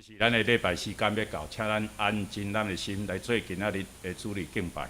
是咱的禮拜時間欲到，請咱安靜咱的心來做今仔日的主日敬拜。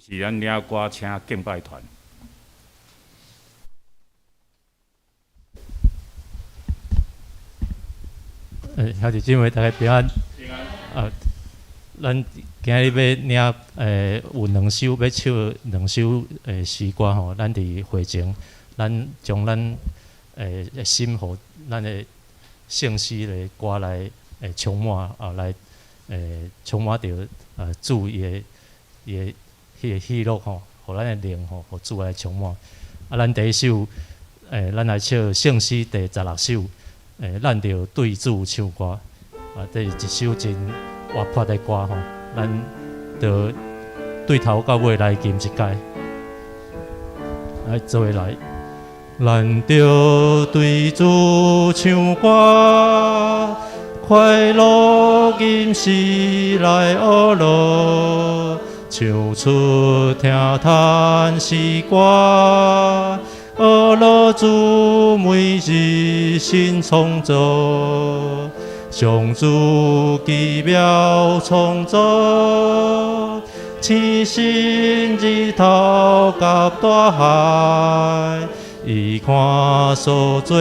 這是咱領歌請敬拜團。兄弟姊妹，大家平安。平安。咱今日欲領有兩首欲唱兩首詩歌吼，咱佇會前，咱將咱心予咱的聖詩的歌來充滿啊，來充滿著主伊的伊的彼個喜樂吼，予咱的靈吼，予主來充滿。啊，咱第一首，咱來唱聖詩第16首，咱著對主唱歌。啊，這是一首真活潑的歌吼，咱著對頭到尾來吟一擺，來做伙來。咱著對主唱歌，快樂吟詩來學樂，唱出聽嘆詩歌，學樂主每日新創造，上主奇妙創造，星辰日頭佮大海，伊看所做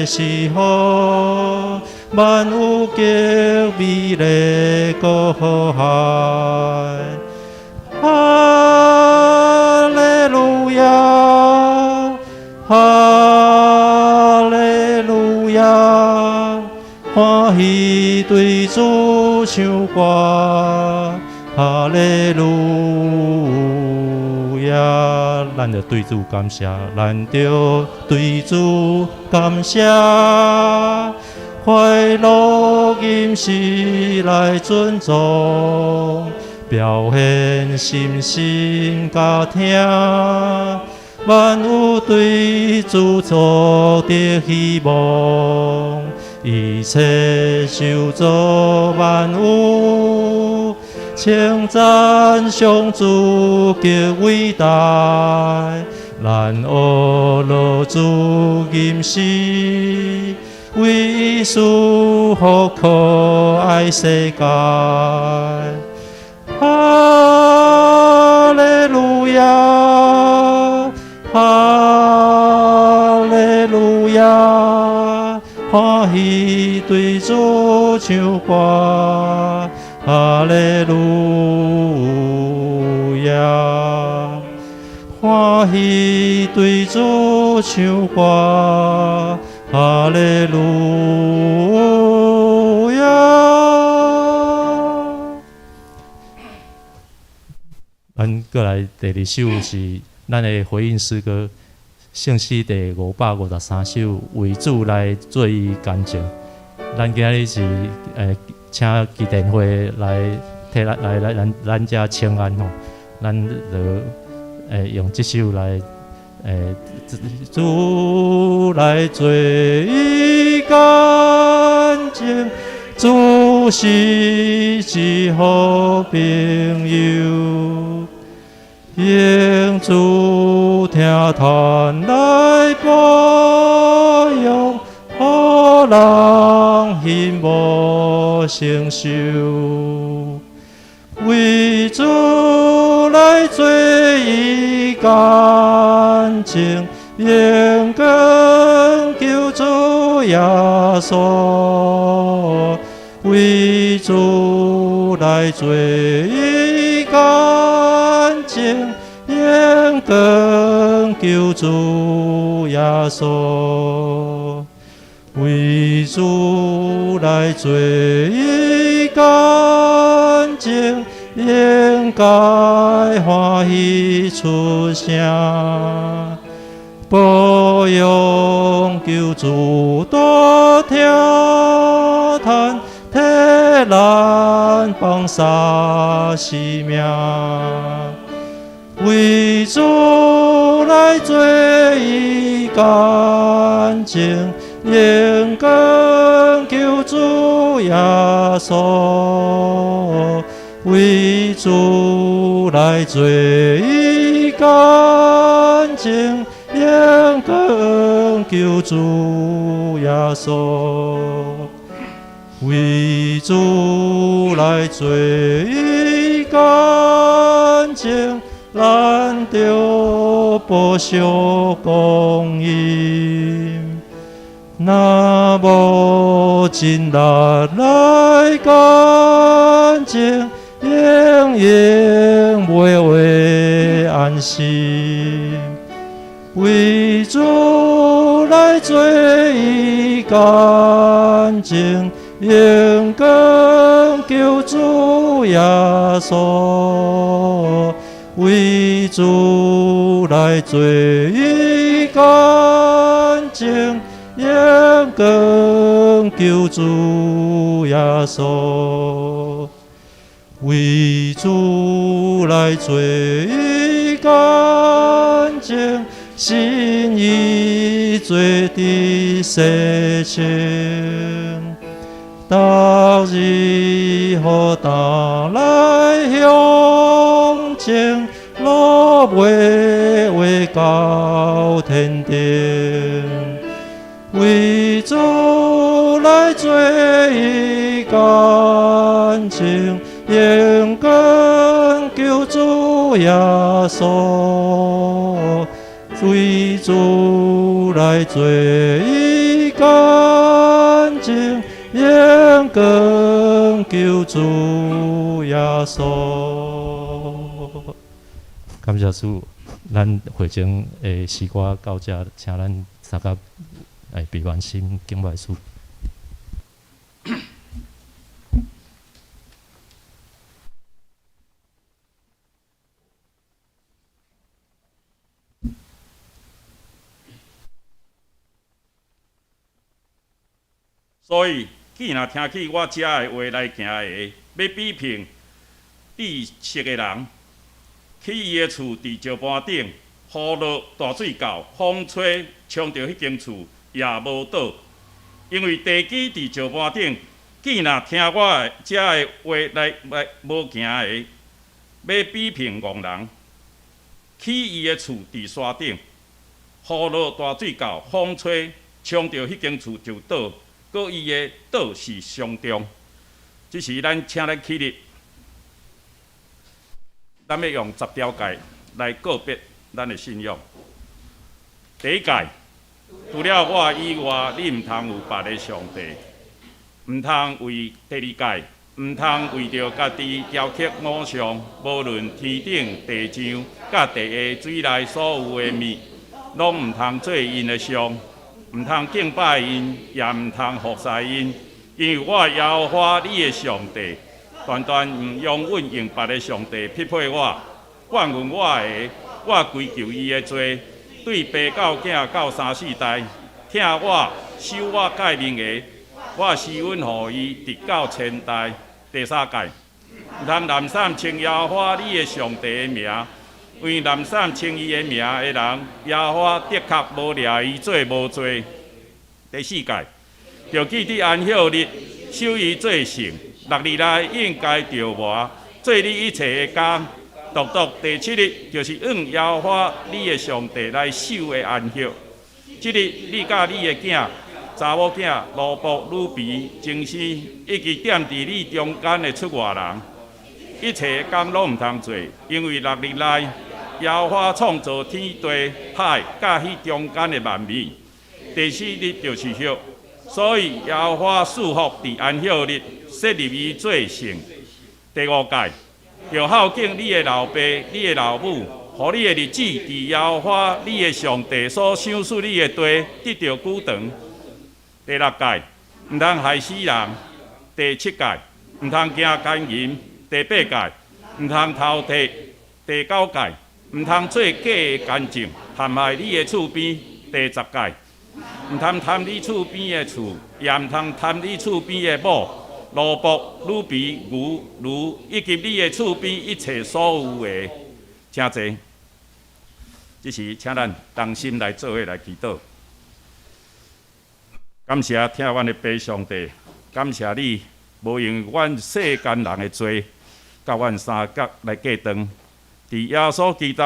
是好，萬有極美麗閣和諧。哈利路亞，哈利路亞，歡喜對主唱歌，哈利路亞，咱著對主感謝，咱著對主感謝，快樂吟詩來尊崇，表現心心佮疼，萬有對主做的希望，一切受造萬有，稱讚上主極偉大，咱學樂主吟詩，為伊賜福可愛世界。哈利路亞，哈利路亞，歡喜對主唱歌，哈利路亞，歡喜對主唱歌，哈利路亞。咱閣來第二首是咱的回應詩歌，聖詩第553首，為主來做伊乾淨。咱今日是請基甸會來替咱來來咱咱遮請安吼，咱就用這首來主來做伊乾淨，主是至好朋友，用主疼嘆來保養，予人心無承受。為主來做伊乾淨，榮光救主耶穌。為主來做伊乾淨，榮光救主耶穌。為主來做伊乾淨，應該歡喜出聲，保養救主多疼嘆，替咱放捨生命。為主來做伊乾淨，榮光救主耶穌。為主來做伊乾淨，榮光救主耶穌。為主來做伊乾淨，咱著寶惜光陰。若無盡力來乾淨，永遠袂會安心。為主來做伊乾淨，榮光救主耶穌。為主來做伊乾淨，榮光救主耶穌。為主來做伊乾淨，心意做得洗清。逐日予擔來向前，路袂會到天頂。為主來做伊乾淨，榮光救主耶穌。為主來做伊乾淨，榮光救主耶穌。感謝主，咱會前的詩歌到這，請咱三甲來閉關心敬拜主。所以，既若聽去我遮的話來行的，欲比拼，知識的人，起伊的厝佇石盤頂，雨落大水到，風吹衝著彼間厝也無倒，因為地基佇石盤頂。囝若聽我的遮的話來來無行的，欲比憑戇人，起伊的厝佇沙頂，雨落大水到，風吹衝著彼間厝就倒，閣伊的倒是相重。這時咱請咱起立，咱欲用十條誡來告別咱的信仰。第一誡，除了我以外，你毋通有別的上帝。毋通為第二誡，毋通為著家己雕刻偶像，無論天頂、地上、佮地下水內所有的物，攏毋通做𪜶的像，毋通敬拜𪜶，也毋通服侍𪜶，因為我耶和華你的上帝，斷斷毋容允用別的上帝匹配我，怨恨我的，我歸咎伊的罪，對爸到囝到三四代，疼我、守我誡命的，我施恩予伊，直到千代。第三誡，毋通濫訕稱耶和華你的上帝的名，因為濫訕稱伊的名的人，耶和華的確無掠伊做無罪。第四誡，著記得安息日，守伊做聖，六日內應該著磨，做你一切的工。獨獨第七日，就是向耶和華你的上帝來守的安息。這日你佮你的囝、查某囝、奴僕、女婢、精生，以及踮佇你中間的出外人，一切的工攏毋通做，因為六日內，耶和華創造天地海，佮彼中間的萬物。第七日就是歇，所以耶和華賜福佇安息日，設立伊做聖。第五誡，著孝敬你的老爸、你的老母，予你的日子佇耶和華你的上帝所賞賜你的地得著久長。第六誡，毋通害死人。第七誡，毋通行姦淫。第八誡，毋通偷提。第九誡，毋通做假的見證，陷害你的厝邊。第十誡，毋通貪你厝邊的厝，也毋通貪你厝邊的某、奴僕、女婢、牛、驢，以及你的厝邊一切所有的。請坐。這時，請咱同心來做伙來祈禱。感謝疼阮的父上帝，感謝你無用阮世間人的罪，佮阮三角來隔斷。佇耶穌基督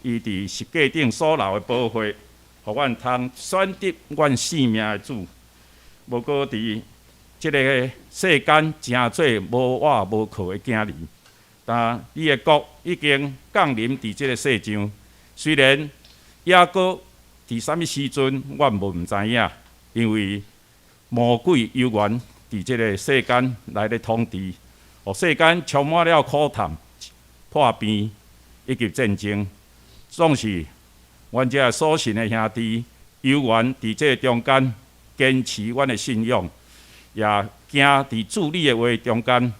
伊佇十架頂所流的寶血，予阮通選擇阮性命的主。無過佇這个世間成做無倚無靠的囝兒，但你的國已經降臨佇這个世上。雖然猶閣佇啥物時陣，阮無毋知影。因為魔鬼猶原佇這个世間來咧統治，予世間充滿了苦痛、破病以及戰爭。總是阮這所信的兄弟，猶原佇這个中間堅持阮的信仰，也行佇主你的話中間。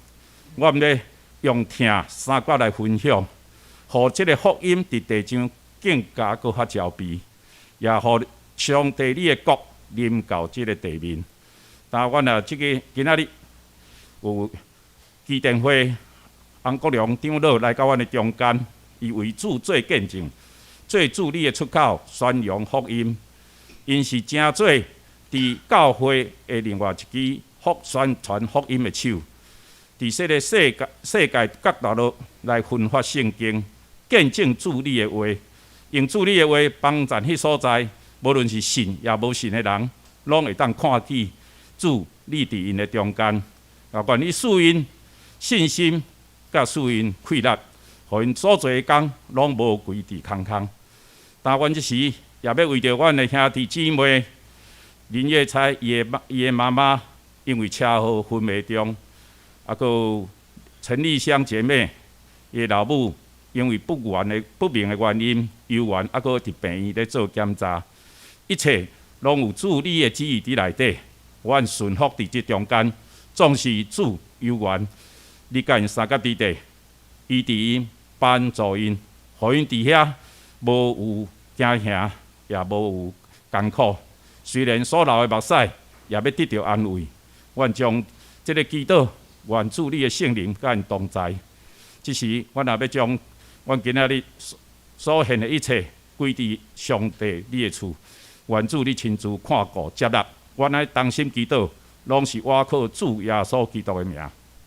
阮欲用疼相佮來分享，予這个福音佇地上更加閣較澆備，也予上帝你的國臨到這个地面。但阮啊，這个今仔日有基甸會洪國良長老來到阮的中間，伊為主做見證，做主你的出口，宣揚福音。𪜶是成做佇教會的另外一支福宣傳福音的手，佇這个世界各角落來分發聖經，見證主你的話，用主你的話幫助彼所在，無論是信抑無信的人，攏會當看見主你佇𪜶的中間。啊，願你賜𪜶信心，佮賜𪜶氣力，予𪜶所做的工攏無規佇空空。但阮這時也欲為著阮的兄弟姊妹林月釵伊的媽媽因為車禍昏迷中，啊，閣有陳麗香姐妹伊的老母因為不明的原因，猶原猶閣佇病院咧做檢查，一切攏有主你的旨意佇內底，阮順服佇這中間，總是主猶原你佮𪜶相佮佇佇，醫治𪜶，幫助𪜶，予𪜶佇遐無有驚嚇，也無有艱苦。雖然所流的目屎，也欲得著安慰。阮將這个祈禱，願主你的聖靈佮𪜶同在。這時，阮也欲將阮今仔日所獻的一切歸佇上帝你的處，願主你親自看顧接納。阮愛同心祈禱，攏是倚靠主耶穌基督的名。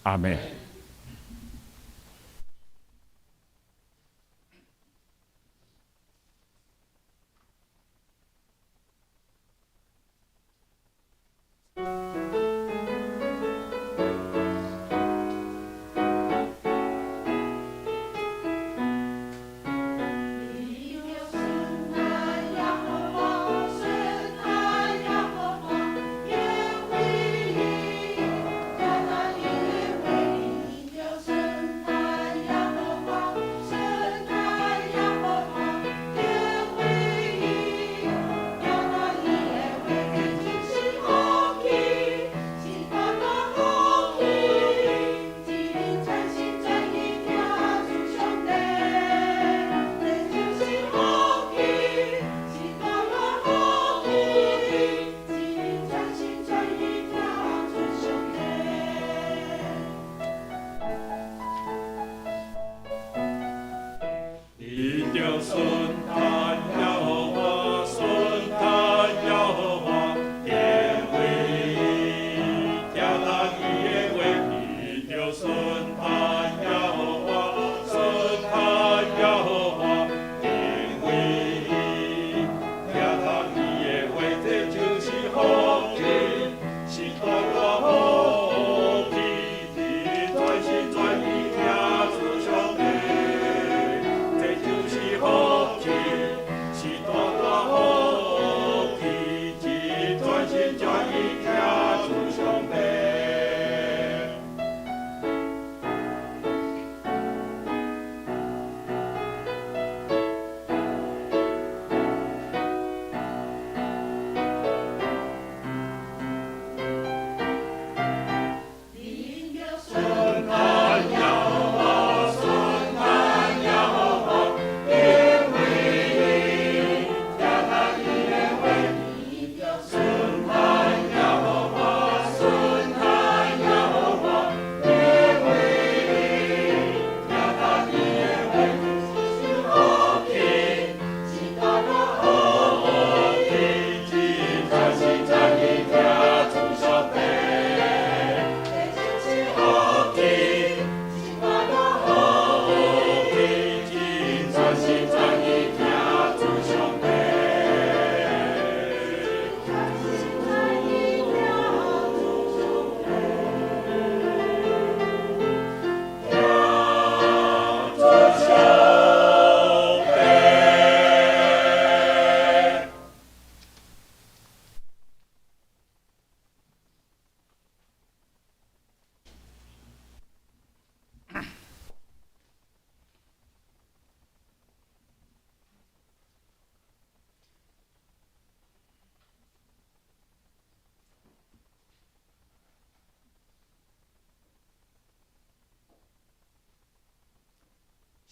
阿們。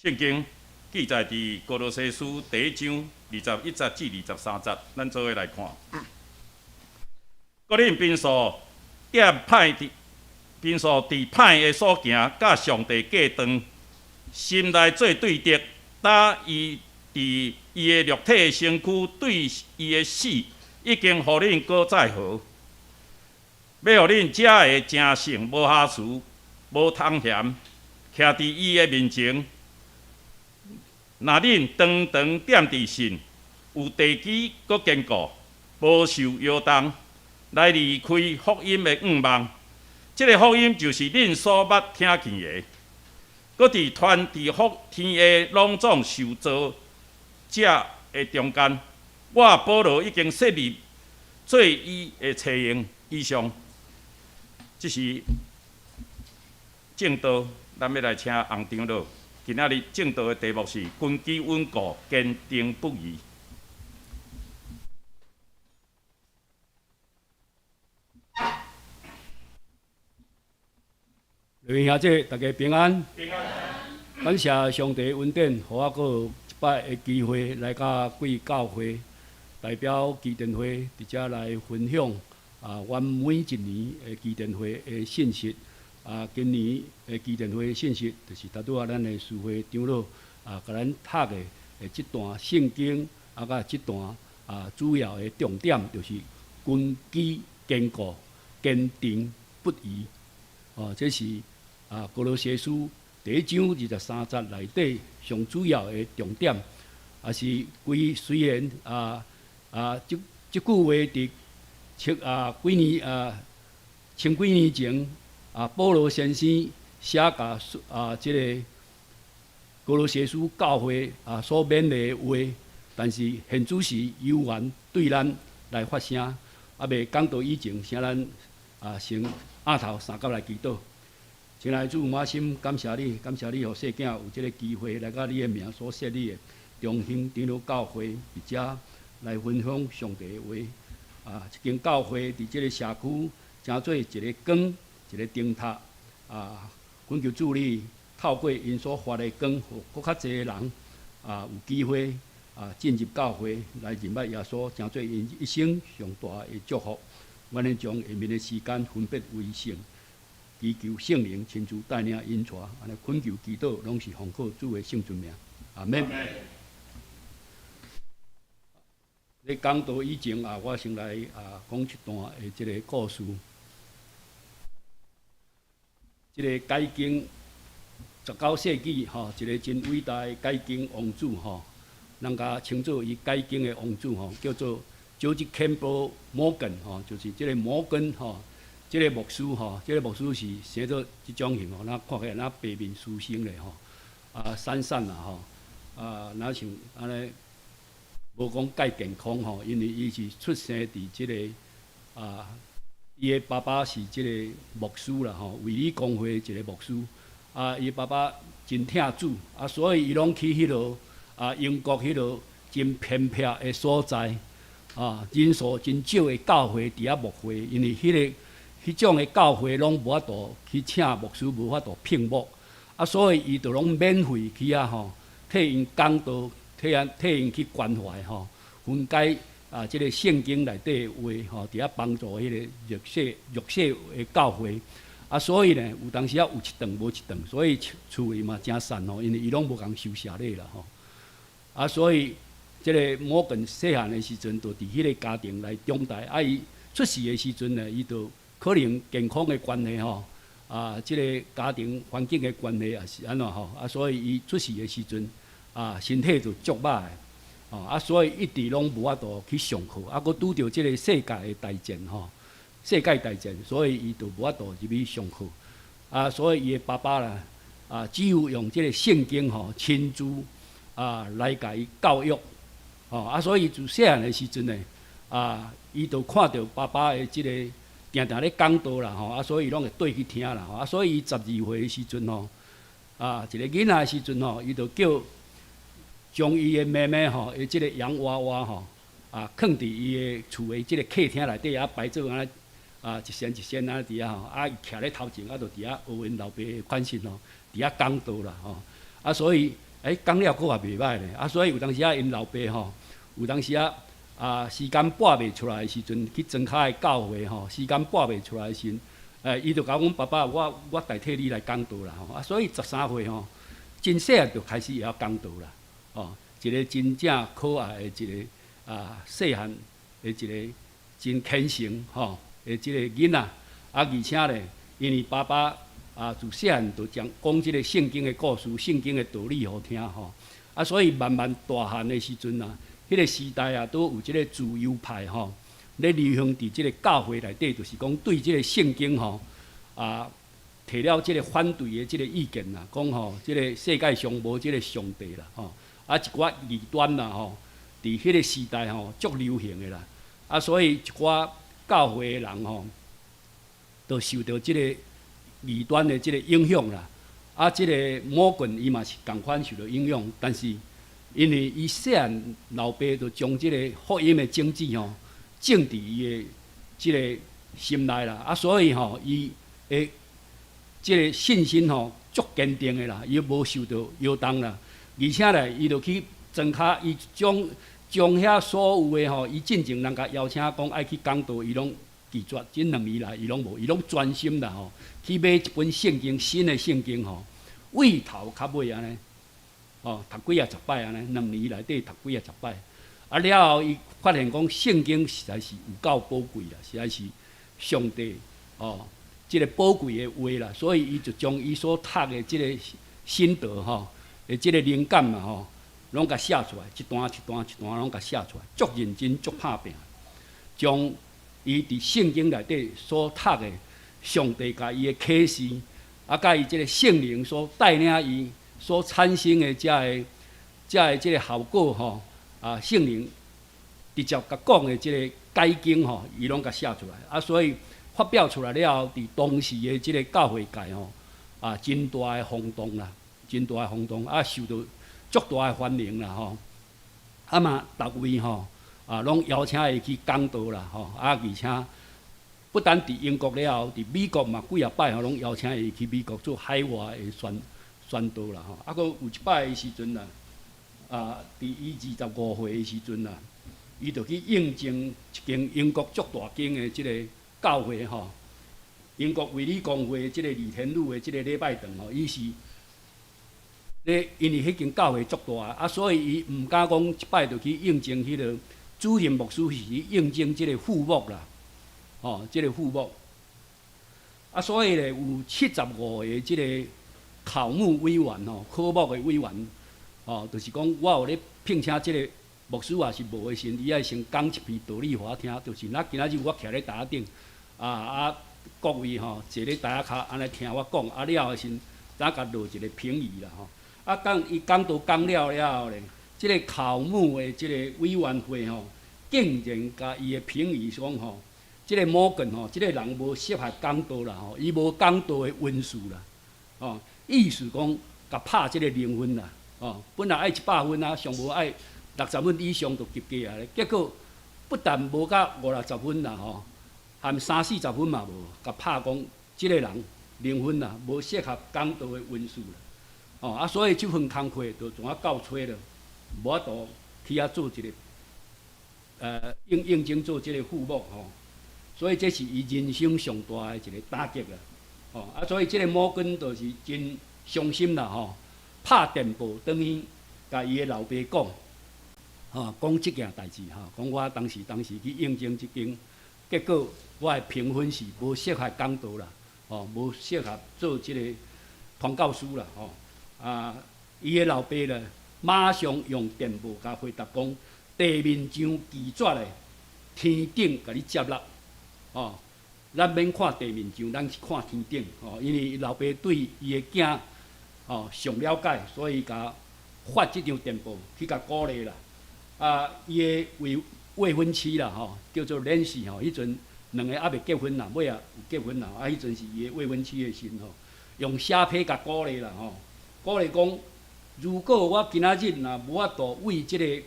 聖經記載佇歌羅西書第一章21節至23節，咱做伙來看。閣恁貧素踮歹佇貧素佇歹的所行，佮上帝隔斷，心內做對敵，打伊佇伊的肉體的身軀對伊的死，已經予恁閣再活，欲予恁才會成聖，無瑕疵，無通嫌，徛佇伊的面前。若恁長長踮佇信，有地基閣堅固，無受搖動，來離開福音的向望。這个福音就是恁所捌聽見的，閣佇傳佇福天下攏總受造者的中間，我保羅已經設立做伊的冊用。以上，這是證道，咱欲來請洪長老。今仔日證道的題目是根基穩固，堅定不移。各位兄弟，大家平安。平安。感謝上帝恩典，予我閣有一擺的機會來佮貴教會代表基甸會佇遮來分享啊，阮每一年的基甸會的信息。啊，今年的基甸會信息，就是拄拄仔咱的司會長老啊，共咱讀的的這段聖經，啊，佮這段啊主要的重點，就是根基堅固、堅定不移。哦，這是啊歌羅西書第一章23節內底上主要的重點。也是規雖然啊，這句話佇七啊幾年啊千幾年前啊，保羅先生寫共啊這个歌羅西書教會啊所勉勵的話，但是現此時猶原對咱來發聲。啊，未講道以前，請咱啊先按頭三角來祈禱。親愛的主，滿心感謝你，感謝你予細囝有這个機會來佮你的名所設立的中興長老教會，佇遮來分享上帝的話。啊，這間教會佇這个社區，成做一个光，一个燈塔。啊，懇求主你透過𪜶所發的光，予閣較濟的人啊有機會啊進入教會來認捌耶穌，成做𪜶一生上大的祝福。阮欲將下面的時間分別為聖，祈求聖靈親自帶領引帶，按呢懇求祈禱，攏是奉靠主的聖尊名。阿門。咧講道以前啊，我先來啊講一段的這个故事。這个解經19世紀吼，一个真偉大的解經王子吼，人共稱做伊解經的王子吼，叫做 George Campbell Morgan 吼，就是這个摩根吼，這个牧師吼，這个牧師是生做這種型吼，若看起來若白面書生咧吼，啊，瘦瘦啦吼，啊，若像按呢，無講蓋健康吼，因為伊是出生佇這个啊，伊的爸爸是這個牧師啦吼，衛理公會一个牧師，啊，伊爸爸真疼主，啊，所以伊攏去彼落啊英國彼落真偏僻的所在，啊，人數真少的教會佇遐牧會，因為彼个彼種的教會攏無法度去請牧師，無法度聘牧，啊，所以伊就攏免費去遐吼，替𪜶講道，替𪜶去關懷吼，分解啊，這个聖經內底的話吼，佇遐幫助彼个弱勢的教會。啊，所以呢，有當時仔有一頓無一頓，所以厝裡嘛誠散吼，因為伊攏無共收謝禮啦吼。啊，所以這个摩根細漢的時陣，就佇彼个家庭來長大。啊，伊出世的時陣呢，伊就可能健康的關係吼，啊，這个家庭環境的關係也是按怎吼，啊，所以伊出世的時陣啊，身體就足歹的，哦，啊，所以一直攏無法度去上課，啊，閣拄著這个世界的大戰吼，世界大戰，所以伊就無法度入去上課，啊，所以伊的爸爸啦，啊，只有用這个聖經吼，親自啊來共伊教育，吼，啊，所以自細漢的時陣呢，啊，伊就看著爸爸的這个定定咧講道啦，吼，啊，所以伊攏會綴去聽啦，吼，啊，所以伊12歲的時陣吼，啊，一个囡仔的時陣吼，伊就叫將伊的妹妹吼，的這个洋娃娃吼，啊，囥佇伊的厝的這个客廳內底啊，擺做按呢啊，一仙一仙啊，佇遐吼，啊，伊徛咧頭前，啊，就佇遐學𪜶老爸的款式吼，佇遐講道啦吼，啊，所以，欸，講了閣也袂䆀咧，啊，所以有當時仔𪜶老爸吼，有當時仔啊，時間撥袂出來的時陣，去莊跤的教會吼，時間撥袂出來的時陣，欸，伊就共阮爸爸，我代替你來講道啦吼，啊，所以13歲吼，真細漢就開始會曉講道啦。哦，一个真正可愛的一个啊，細漢的一个真虔誠吼的這个囡仔，啊，而且咧，因為爸爸啊自細漢就講講這个聖經的故事、聖經的道理予聽吼，啊，所以慢慢大漢的時陣啊，彼个時代啊，都有這个自由派吼，咧流行佇這个教會內底，就是講對這个聖經吼啊，提了這个反對的這个意見啦，講吼，這个世界上無這个上帝啦，吼。啊，一寡異端啦吼，佇彼个時代吼，足流行的啦。啊，所以一寡教會的人吼，就受著這个異端的這个影響啦。啊，這个魔棍伊嘛是仝款受著影響，但是因為伊細漢老爸就將這个福音的種子吼，種佇伊的這个心內啦。啊，所以吼，伊的這个信心吼，足堅定的啦，伊無受著搖動啦。而且咧，伊就去莊跤，伊將將遐所有的吼，伊進前人共邀請講愛去講道，伊攏拒絕，這兩年來伊攏無，伊攏專心啦吼，去買一本聖經，新的聖經吼，對頭較尾按呢，哦，讀幾仔十擺按呢，兩年內底讀幾仔十擺。啊了後，伊發現講聖經實在是有夠寶貴啦，實在是上帝哦，這个寶貴的話啦，所以伊就將伊所讀的這个心得吼，的這个靈感嘛吼，攏共寫出來，一段一段一段攏共寫出來，足認真足拍拚，將伊佇聖經內底所讀的上帝共伊的啟示，啊，佮伊這个聖靈所帶領伊所產生的遮个這个效果吼，啊，聖靈直接共講的這个解經吼，伊攏共寫出來，啊，所以發表出來了後，佇當時的這个教會界吼，啊，真大的轟動啦，真大的轟動，啊，受到足大的歡迎啦吼。啊嘛，逐位吼，啊，攏邀請伊去講道啦吼，啊，而且不但佇英國了後，佇美國嘛幾仔擺吼，攏邀請伊去美國做海外的宣道啦吼。啊，閣有一擺的時陣啦，啊，佇伊25歲的時陣啦，伊就去應徵一間英國足大間的這个教會吼，英國衛理公會這个李天祿的這个禮拜堂吼，伊是咧，因為彼間教會足大，啊，所以伊毋敢講一擺就去應徵彼个主任牧師，是去應徵這个副牧啦，吼，這个副牧。啊，所以咧有75個這个考牧委員吼，考牧的委員，吼，就是講我有咧聘請這个牧師，也是無的時陣，伊愛先講一篇道理予我聽，就是咱今仔日我徛咧台仔頂，啊啊，各位吼坐咧台仔跤按呢聽我講，啊了後的時陣，才共落一个評語啦吼。啊，講伊講道講了了後咧，這个考牧的這个委員會吼，竟然共伊的評語講吼，這个摩根吼，這个人無適合講道啦吼，伊無講道的恩賜啦，吼，意思講共拍這个零分啦，吼，本來愛100分啊，上無愛60分以上就及格啊，結果不但無到五六十分啦吼，含三四十分嘛無，共拍講這个人零分啦，無適合講道的恩賜啦，哦啊，所以這份工課就怎啊告吹了，無法度去遐做一个，應徵做這个副牧吼，所以這是伊人生上大的一个打擊啦，吼啊，所以這个摩根就是真傷心啦吼，拍電報轉去共伊的老爸講，吼，講這件代誌吼，講我當時去應徵這間，結果我的評分是無適合講道啦，吼，無適合做這个傳教士啦，吼，啊，伊的老爸咧，馬上用電報共回答講，地面上拒絕的，天頂共你接納，吼，咱免看地面上，咱是看天頂，吼，因為老爸對伊的囝，吼，上了解，所以共發這張電報去共鼓勵啦。啊，伊的未婚妻啦，吼，叫做 Nancy 吼，彼陣兩个猶未結婚啦，尾仔有結婚啦，啊，彼陣是伊的未婚妻的時陣吼，用寫批共鼓勵啦，吼，鼓勵講，如果我今仔日若無法度為這个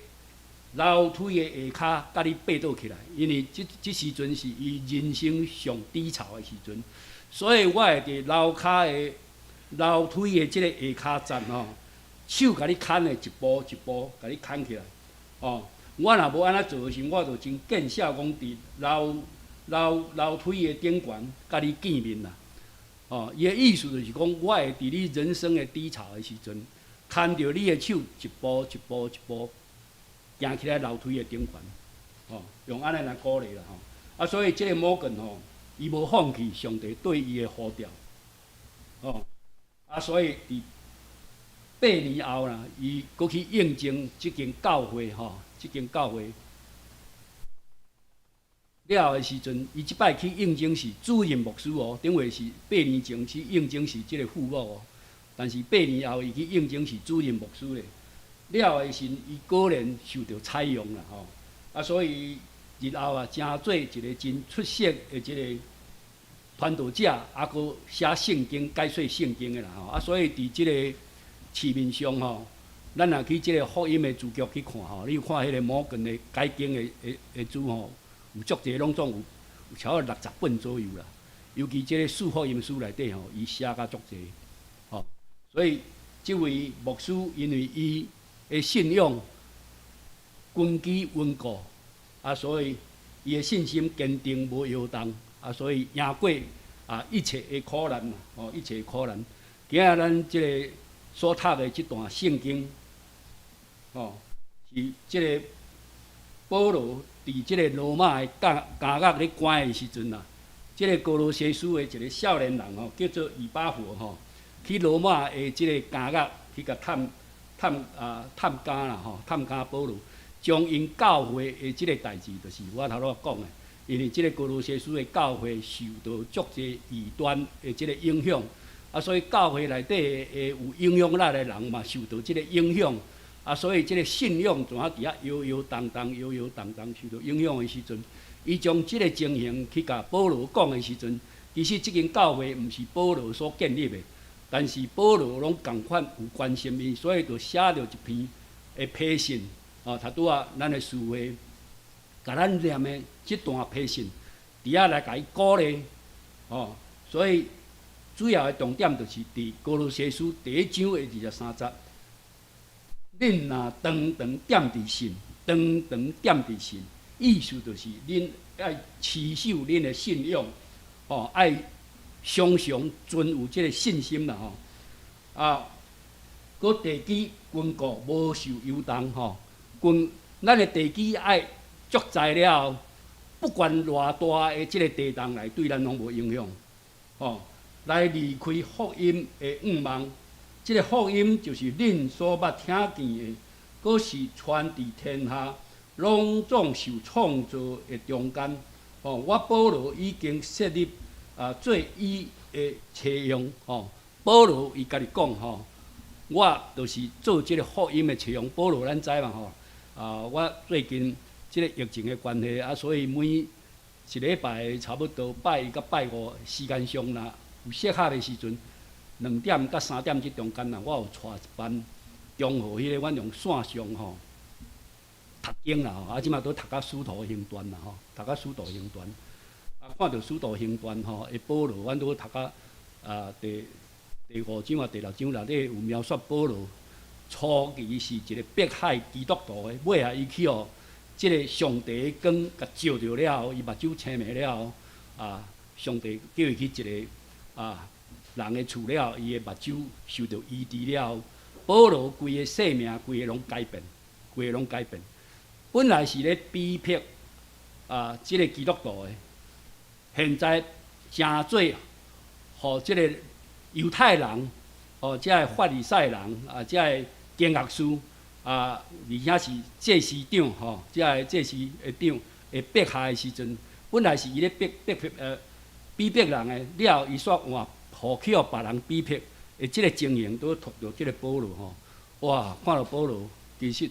樓梯的下跤共你爬倒起來，因為這時陣是伊人生上低潮的時陣，所以我會佇樓梯的這个下跤層吼，手共你牽的一步一步共你牽起來，哦，我若無按呢做的時，我就真見笑講佇樓梯的頂懸共你見面啦，哦，伊的意思就是講，我會佇你人生的低潮的時陣，牽著你的手，一步一步一步行起來樓梯的頂懸，哦，用按呢來鼓勵啦吼。啊，所以這个摩根吼，伊無放棄上帝對伊的呼召，哦，啊，所以佇8年後啦，伊閣去應徵這間教會吼，這間教會了的時陣，伊這擺去應徵是主任牧師哦，頂回是八年前去應徵是這个副牧哦，但是八年後伊去應徵是主任牧師咧。了的時陣，伊果然受著採用啦吼，啊，所以日後啊，成做一个真出色的這个傳道者，啊，閣寫聖經、解說聖經的啦吼，啊，所以佇這个市面上吼，咱若去這个福音的書局去看吼，你有看彼个摩根的解經的書吼，有足濟攏總有超過60本左右啦。尤其這个四福音書內底吼，伊寫甲足濟，吼，所以這位牧師因為伊的信仰根基穩固，啊，所以伊的信心堅定無搖動，啊，所以贏過啊一切的苦難，哦，一切的苦難。今仔咱這个所讀的這段聖經，哦，是這个保羅佇這个羅馬的監監獄咧關的時陣啊，這个歌羅西書的一个少年人吼，叫做以巴弗吼，去羅馬的這个監獄去共探探啊探監啦吼，探監保羅，將𪜶教會的這个代誌，就是我頭拄仔講的，因為這个歌羅西書的教會受到足濟異端的這个影響，啊，所以教會內底的有影響力的人嘛，受到這个影響，啊，所以這个信仰怎啊佇遐搖搖動動、搖搖動動受到影響的時陣，伊將這个情形去共保羅講的時陣，其實這間教會毋是保羅所建立的，但是保羅攏仝款有關心伊，所以就寫著一篇的批信。哦，頭拄仔咱的司會，共咱念的這段批信，佇遐來共伊鼓勵，哦，所以主要的重點就是佇歌羅西書第一章的23節，恁若長長踮佇信，長長踮佇信，意思就是恁愛持守恁的信仰，哦，愛常常存有這个信心啦，吼，啊，閣地基堅固，無受搖動，吼。堅，咱的地基愛足在了後，不管偌大的這个地動來，對咱攏無影響。吼，來離開福音的向望，這个福音就是恁所捌聽見的，閣是傳佇天下，攏總受創造的中間。吼，我保羅已經設立啊做伊的冊用。吼，保羅伊家己講吼，我就是做這个福音的冊用。保羅咱知嘛吼。啊，我最近這个疫情的關係啊，所以每一禮拜差不多拜一佮拜五時間上啦，有適合的時陣，2點佮3點這中間啦，我有帶一班中學彼个，阮用線上吼讀經啦吼，啊，這馬都讀甲使徒行傳啦吼，讀甲使徒行傳，啊，看著使徒行傳吼，的保羅，阮都讀甲啊第第五章啊第六章內底有描述保羅。初期是一个迫害基督徒的，尾仔伊去予這个上帝的光共照著了後，伊目睭青明了後，啊，上帝叫伊去一个啊人的厝了後，伊的目睭受著醫治了後，保羅規个生命規个攏改變，規个攏改變。本來是咧逼迫啊這个基督徒的，現在成做予這个猶太人，哦，這个法利賽人啊，這个經學師啊，而且是祭司長吼，這个祭司的長會迫害的時陣，本來是伊咧逼逼迫呃逼迫人的，了後伊煞換予去予別人逼迫，的這个情形都遇著這个保羅吼，哇！看著保羅其實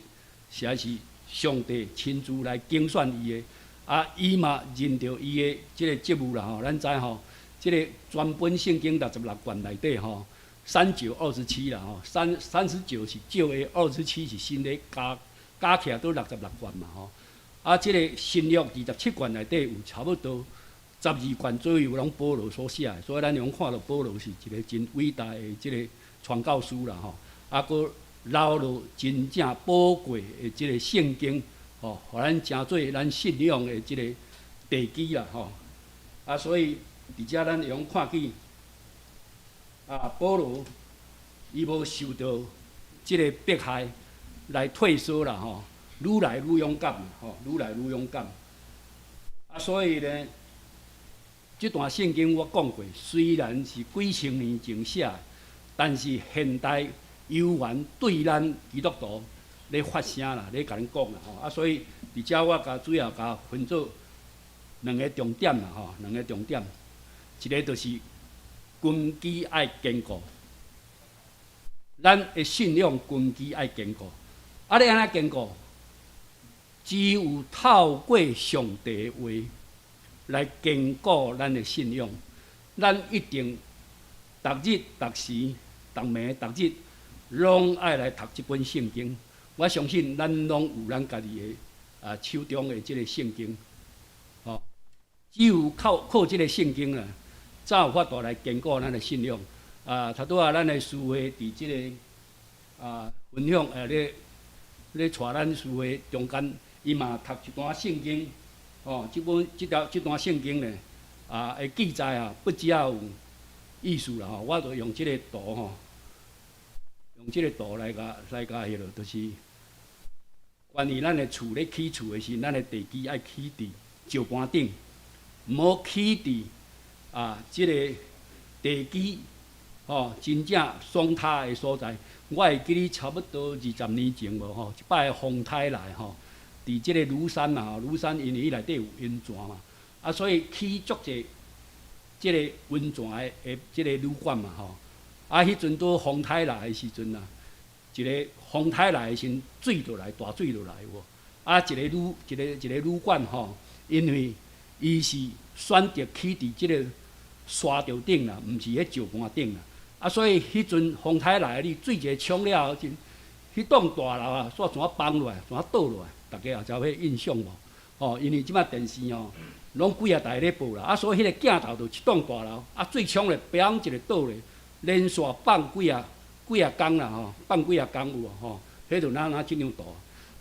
實在是上帝親自來揀選伊的，啊，伊嘛認著伊的這个職務啦吼，咱知吼，這个全本聖經六十六卷內底吼。三九二十七啦吼，三三十九是舊的，二十七是新的，加加起來都六十六卷嘛吼。啊，這个新約27卷內底有差不多12卷左右，攏保羅所寫的，所以咱會看著保羅是一个真偉大的這个傳教士啦吼。啊，閣留落真正寶貴的這个聖經吼，予咱成做咱信仰的這个地基啦吼。啊，所以佇遮咱會用看見。啊，保羅伊無受著這个迫害來退縮啦吼，愈來愈勇敢吼，愈來愈勇敢。啊，所以呢，這段聖經我講過，雖然是幾千年前寫，但是現代猶原對咱基督徒咧發聲啦，咧共咱講啦吼。啊，所以佇遮我共主要共分做兩个重點啦吼，兩个重點，一个就是。根基愛堅固，咱的信仰根基愛堅固。啊，你按怎堅固？只有透過上帝的話來堅固咱的信仰。咱一定逐日、逐時、逐暝、逐日，攏愛來讀這本聖經。我相信咱攏有咱家己的啊手中的這个聖經，吼，只有靠靠這个聖經啊，才有法度來堅固咱的信仰。啊，頭拄仔咱的司會佇這个啊分享，咧咧帶咱司會中間，伊嘛讀一段聖經。吼，這本這條這段聖經咧，啊，的記載啊，不只有意思啦吼，我就用這个圖吼，用這个圖來共彼落，就是關於咱的厝咧起厝的時，咱的地基愛起佇石盤頂，毋好起佇啊這个地基吼，真正鬆塌的所在。我會記得差不多20年前無吼，一擺風颱來吼，佇這個廬山啊，廬山因為伊內底有溫泉嘛，啊，所以起足濟這個溫泉的這個旅館嘛吼。啊，彼陣拄風颱來的時陣啊，一個風颱來的時，水就來，大水就來有無？啊，一個旅一個一個旅館吼，因為伊是選擇起佇這個沙石頂啦，毋是彼石盤頂啦。啊，所以彼陣風颱來，你水一个沖了後，彼棟大樓啊，煞怎崩落來，怎倒落來？大家也知影彼印象無？吼，因為這擺電視吼，攏幾仔台咧報啦。啊，所以彼個鏡頭就一棟大樓，啊，水沖咧，砰一个倒咧，連續放幾仔幾仔工啦吼，放幾仔工有無吼？彼就若若這張圖，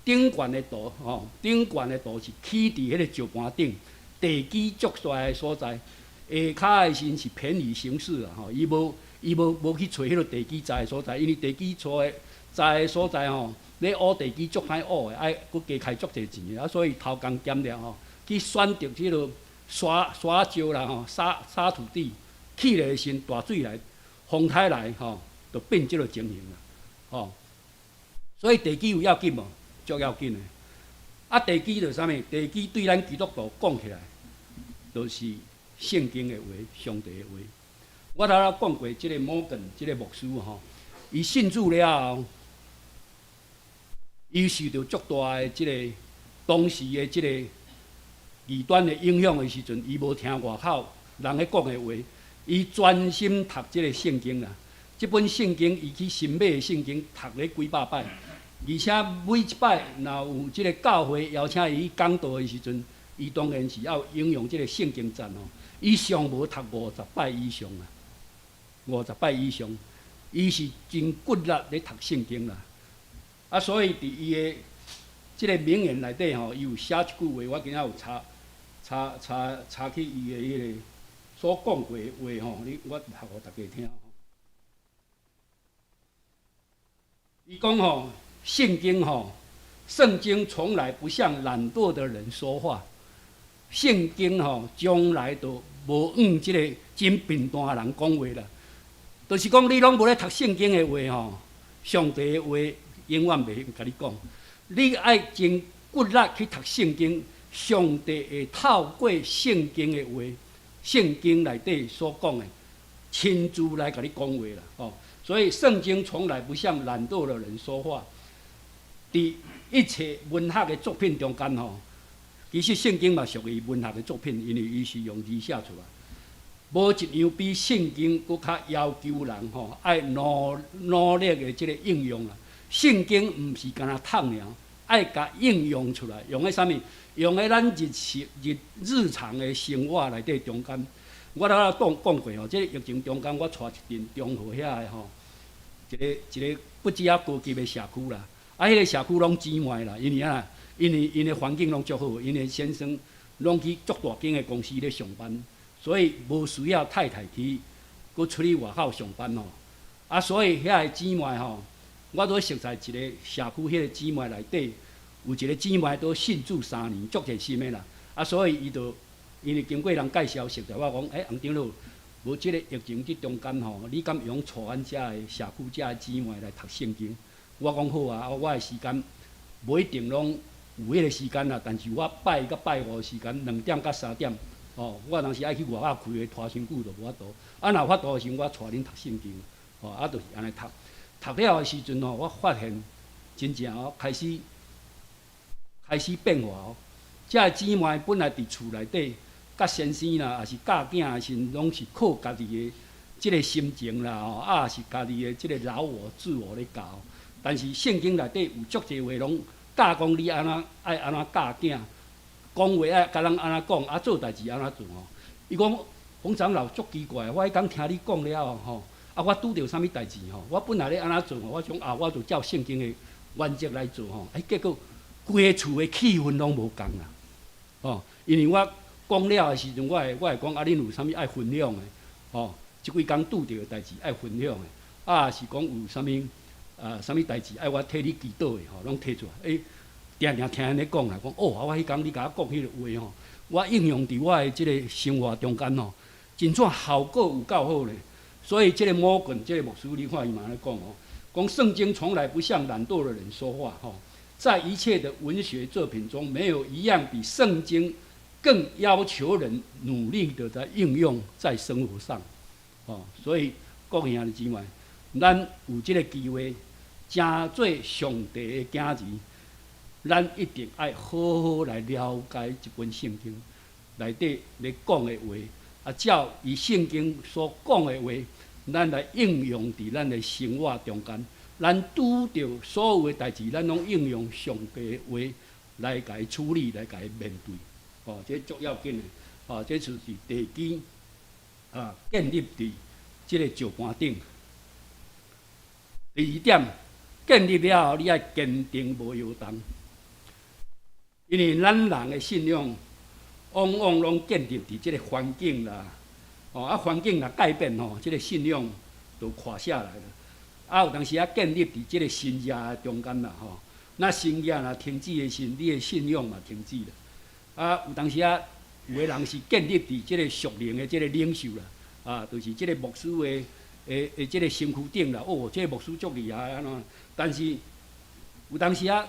頂懸的圖吼，頂懸的圖是起佇彼个石盤頂，地基足大的所在，下跤的時陣是便宜行事啦吼，伊無。伊無去揣彼个地基在的所在，因為地基揣的在的所在吼，咧挖地基足歹挖的，愛閣加開足濟錢的，啊，所以偷工減料吼，去選擇這个沙沙石啦吼，沙沙土地起來的時陣，大水來，風颱來吼，就變這个情形啦，吼。所以地基有要緊無？足要緊的。啊，地基就是啥物？地基對咱基督徒講起來，就是聖經的話，上帝的話。我頭仔講過，這个摩根這个牧師吼，伊信主了後，伊受著足大的這个當時的這個異端的影響的時陣，伊無聽外口人咧講的話，伊專心讀這个聖經啦。這本聖經，伊去新買的聖經讀咧幾百擺，而且每一擺若有這个教會邀請伊去講道的時陣，伊當然是要引用這个聖經節吼。伊上無讀50擺以上啊，50擺以上，伊是真骨力咧讀聖經啦。啊，所以佇伊的這个名言內底吼，伊有寫一句話，我今仔有查查查查去伊的彼個所講過的話吼，你我讀予大家聽。伊講吼，聖經吼，聖經從來不向懶惰的人說話。聖經吼，從來都無向這个真貧惰的人講話啦。就是講，你攏無咧讀聖經的話吼，上帝的話永遠袂共你講。你愛真骨力去讀聖經，上帝會透過聖經的話，聖經內底所講的，親自來共你講話啦。吼，所以聖經從來不向懶惰的人說話。佇一切文學的作品中間吼，其實聖經嘛屬於文學的作品，因為伊是用字寫出來。無一樣比聖經閣較要求人吼愛努努力的這个應用啦。聖經毋是干焦讀爾，愛共應用出來，用佇啥物？用佇咱日時日日常的生活內底中間。我頭仔講講過吼，這个疫情中間，我帶一陣中和遐的吼，一个一个不止仔高級的社區啦。啊，彼个社區攏姊妹啦，因為啊，因為𪜶的環境攏足好，𪜶的先生攏去足大間的公司咧上班，所以無需要太太去閣出去外口上班吼。啊，所以遐个姊妹吼，我拄熟似一个社區，彼个姊妹內底有一个姊妹都信主3年，足熱心的啦。啊，所以伊就因為經過人介紹熟似我講，欸，洪長老，無這个疫情這中間吼，你敢會用帶阮遮的社區遮的姊妹來讀聖經？我講好啊，我的時間無一定攏有彼个時間啦，但是我拜一佮拜五的時間，2點到3點，吼，我若是愛去外口開會拖傷久就無法度。啊，若有法度的時陣，我帶恁讀聖經，吼，啊，就是按呢讀。讀了的時陣吼，我發現真正哦，開始開始變化哦。這个姊妹本來佇厝內底，佮先生啦，抑是教囝的時陣，攏是靠家己的這个心情啦，吼，啊，是家己的這个老我自我咧教。但是聖經內底有足濟話攏教講你按怎愛按怎教囝，講話愛共人按怎講，啊做代誌按怎做吼。伊講洪長老足奇怪，我彼工聽你講了後吼，啊我拄著啥物代誌吼，我本來咧按怎做吼，我想啊我就照聖經的原則來做吼，欸結果規个厝的氣氛攏無仝啦，吼，因為我講了的時陣，我會講啊，恁有啥物愛分享的？吼，這幾工拄著的代誌愛分享的，啊，是講有啥物啊，啥物代誌愛我替你祈禱的吼，攏提出來。欸，定定聽𪜶咧講啦，講哦，啊，我彼工你共我講彼個話吼，我應用佇我的這個生活中間吼，真正效果有夠好咧。所以這個摩根這個牧師，你看伊嘛咧講吼，講聖經從來不向懶惰的人說話吼，在一切的文學作品中，沒有一樣比聖經更要求人努力的在應用在生活上，哦，所以各位兄弟姊妹，咱有這個機會，成做上帝的囝兒，咱一定愛好好來了解這本聖經內底咧講的話，啊，照伊聖經所講的話，咱來應用佇咱的生活中間。咱拄著所有的代誌，咱攏應用上帝的話來共伊處理，來共伊面對。哦，這足要緊的。哦，這就是地基啊，建立佇這個石盤頂。第二點，建立了後，你愛堅定無搖動。因為咱人的信仰，往往攏建立佇這個環境啦。哦，啊，環境若改變吼，這個信仰就垮下來了。啊，有當時啊，建立佇這個神跡的中間啦，吼。那神跡若停止的時陣，你的信仰嘛停止啦。啊，有當時啊，有的人是建立佇這個屬靈的這個領袖啦，啊，就是這個牧師的這個身軀頂啦。哦，這個牧師足厲害按怎？但是有當時啊，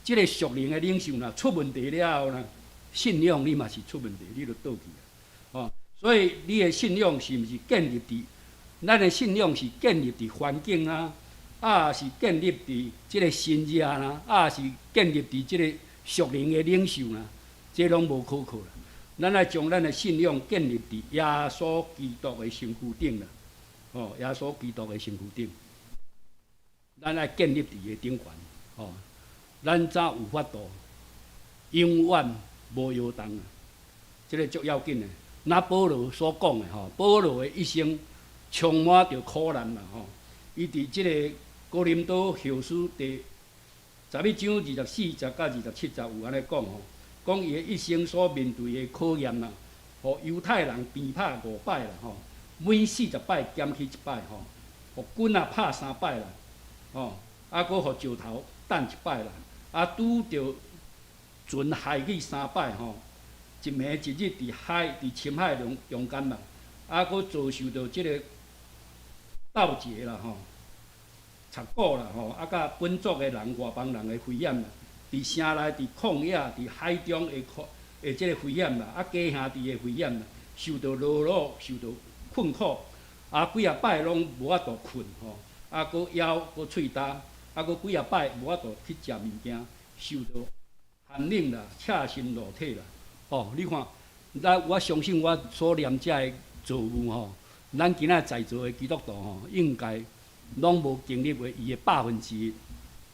這個屬靈的領袖若出問題了後啦，信仰你嘛是出問題，你就倒去啊。哦，所以你的信仰是毋是建立佇？咱的信仰是建立佇環境啊，啊是建立佇這個神跡啦，啊是建立佇這個屬靈的領袖啦，這攏無可靠啦。咱愛將咱的信仰建立佇耶穌基督的身軀頂啦，哦，耶穌基督的身軀頂，咱愛建立佇伊的頂懸，哦，咱才有法度永遠無搖動啊！這個足要緊的。那保羅所講的吼，保羅的一生充滿著苦難啦吼。伊佇這個哥林多後書第11章24節佮27節有按呢講吼，講伊的一生所面對的考驗啦，予猶太人鞭拍五擺啦吼，每40擺減去一擺吼，予棍仔拍三擺啦，吼，啊，閣予石頭擲一擺啦，啊，拄著船害去三擺吼，一暝一日佇海佇深海中間啦，啊，閣遭受著這個盜賊啦吼、賊捕啦吼，啊，佮本族的人、外邦人的危險啦，佇城內、佇曠野、佇海中的苦的這個危險啦，啊，家兄弟的危險啦，受著勞碌，受著困苦，啊，幾仔擺攏無法度睏吼，啊，閣枵，閣喙焦，啊，閣幾仔擺無法度去食物件，受著寒冷啦、赤身露體啦，哦，你看，咱我相信我所念這个造物吼，咱今仔在座的基督徒吼，應該攏無經歷過伊的1/1，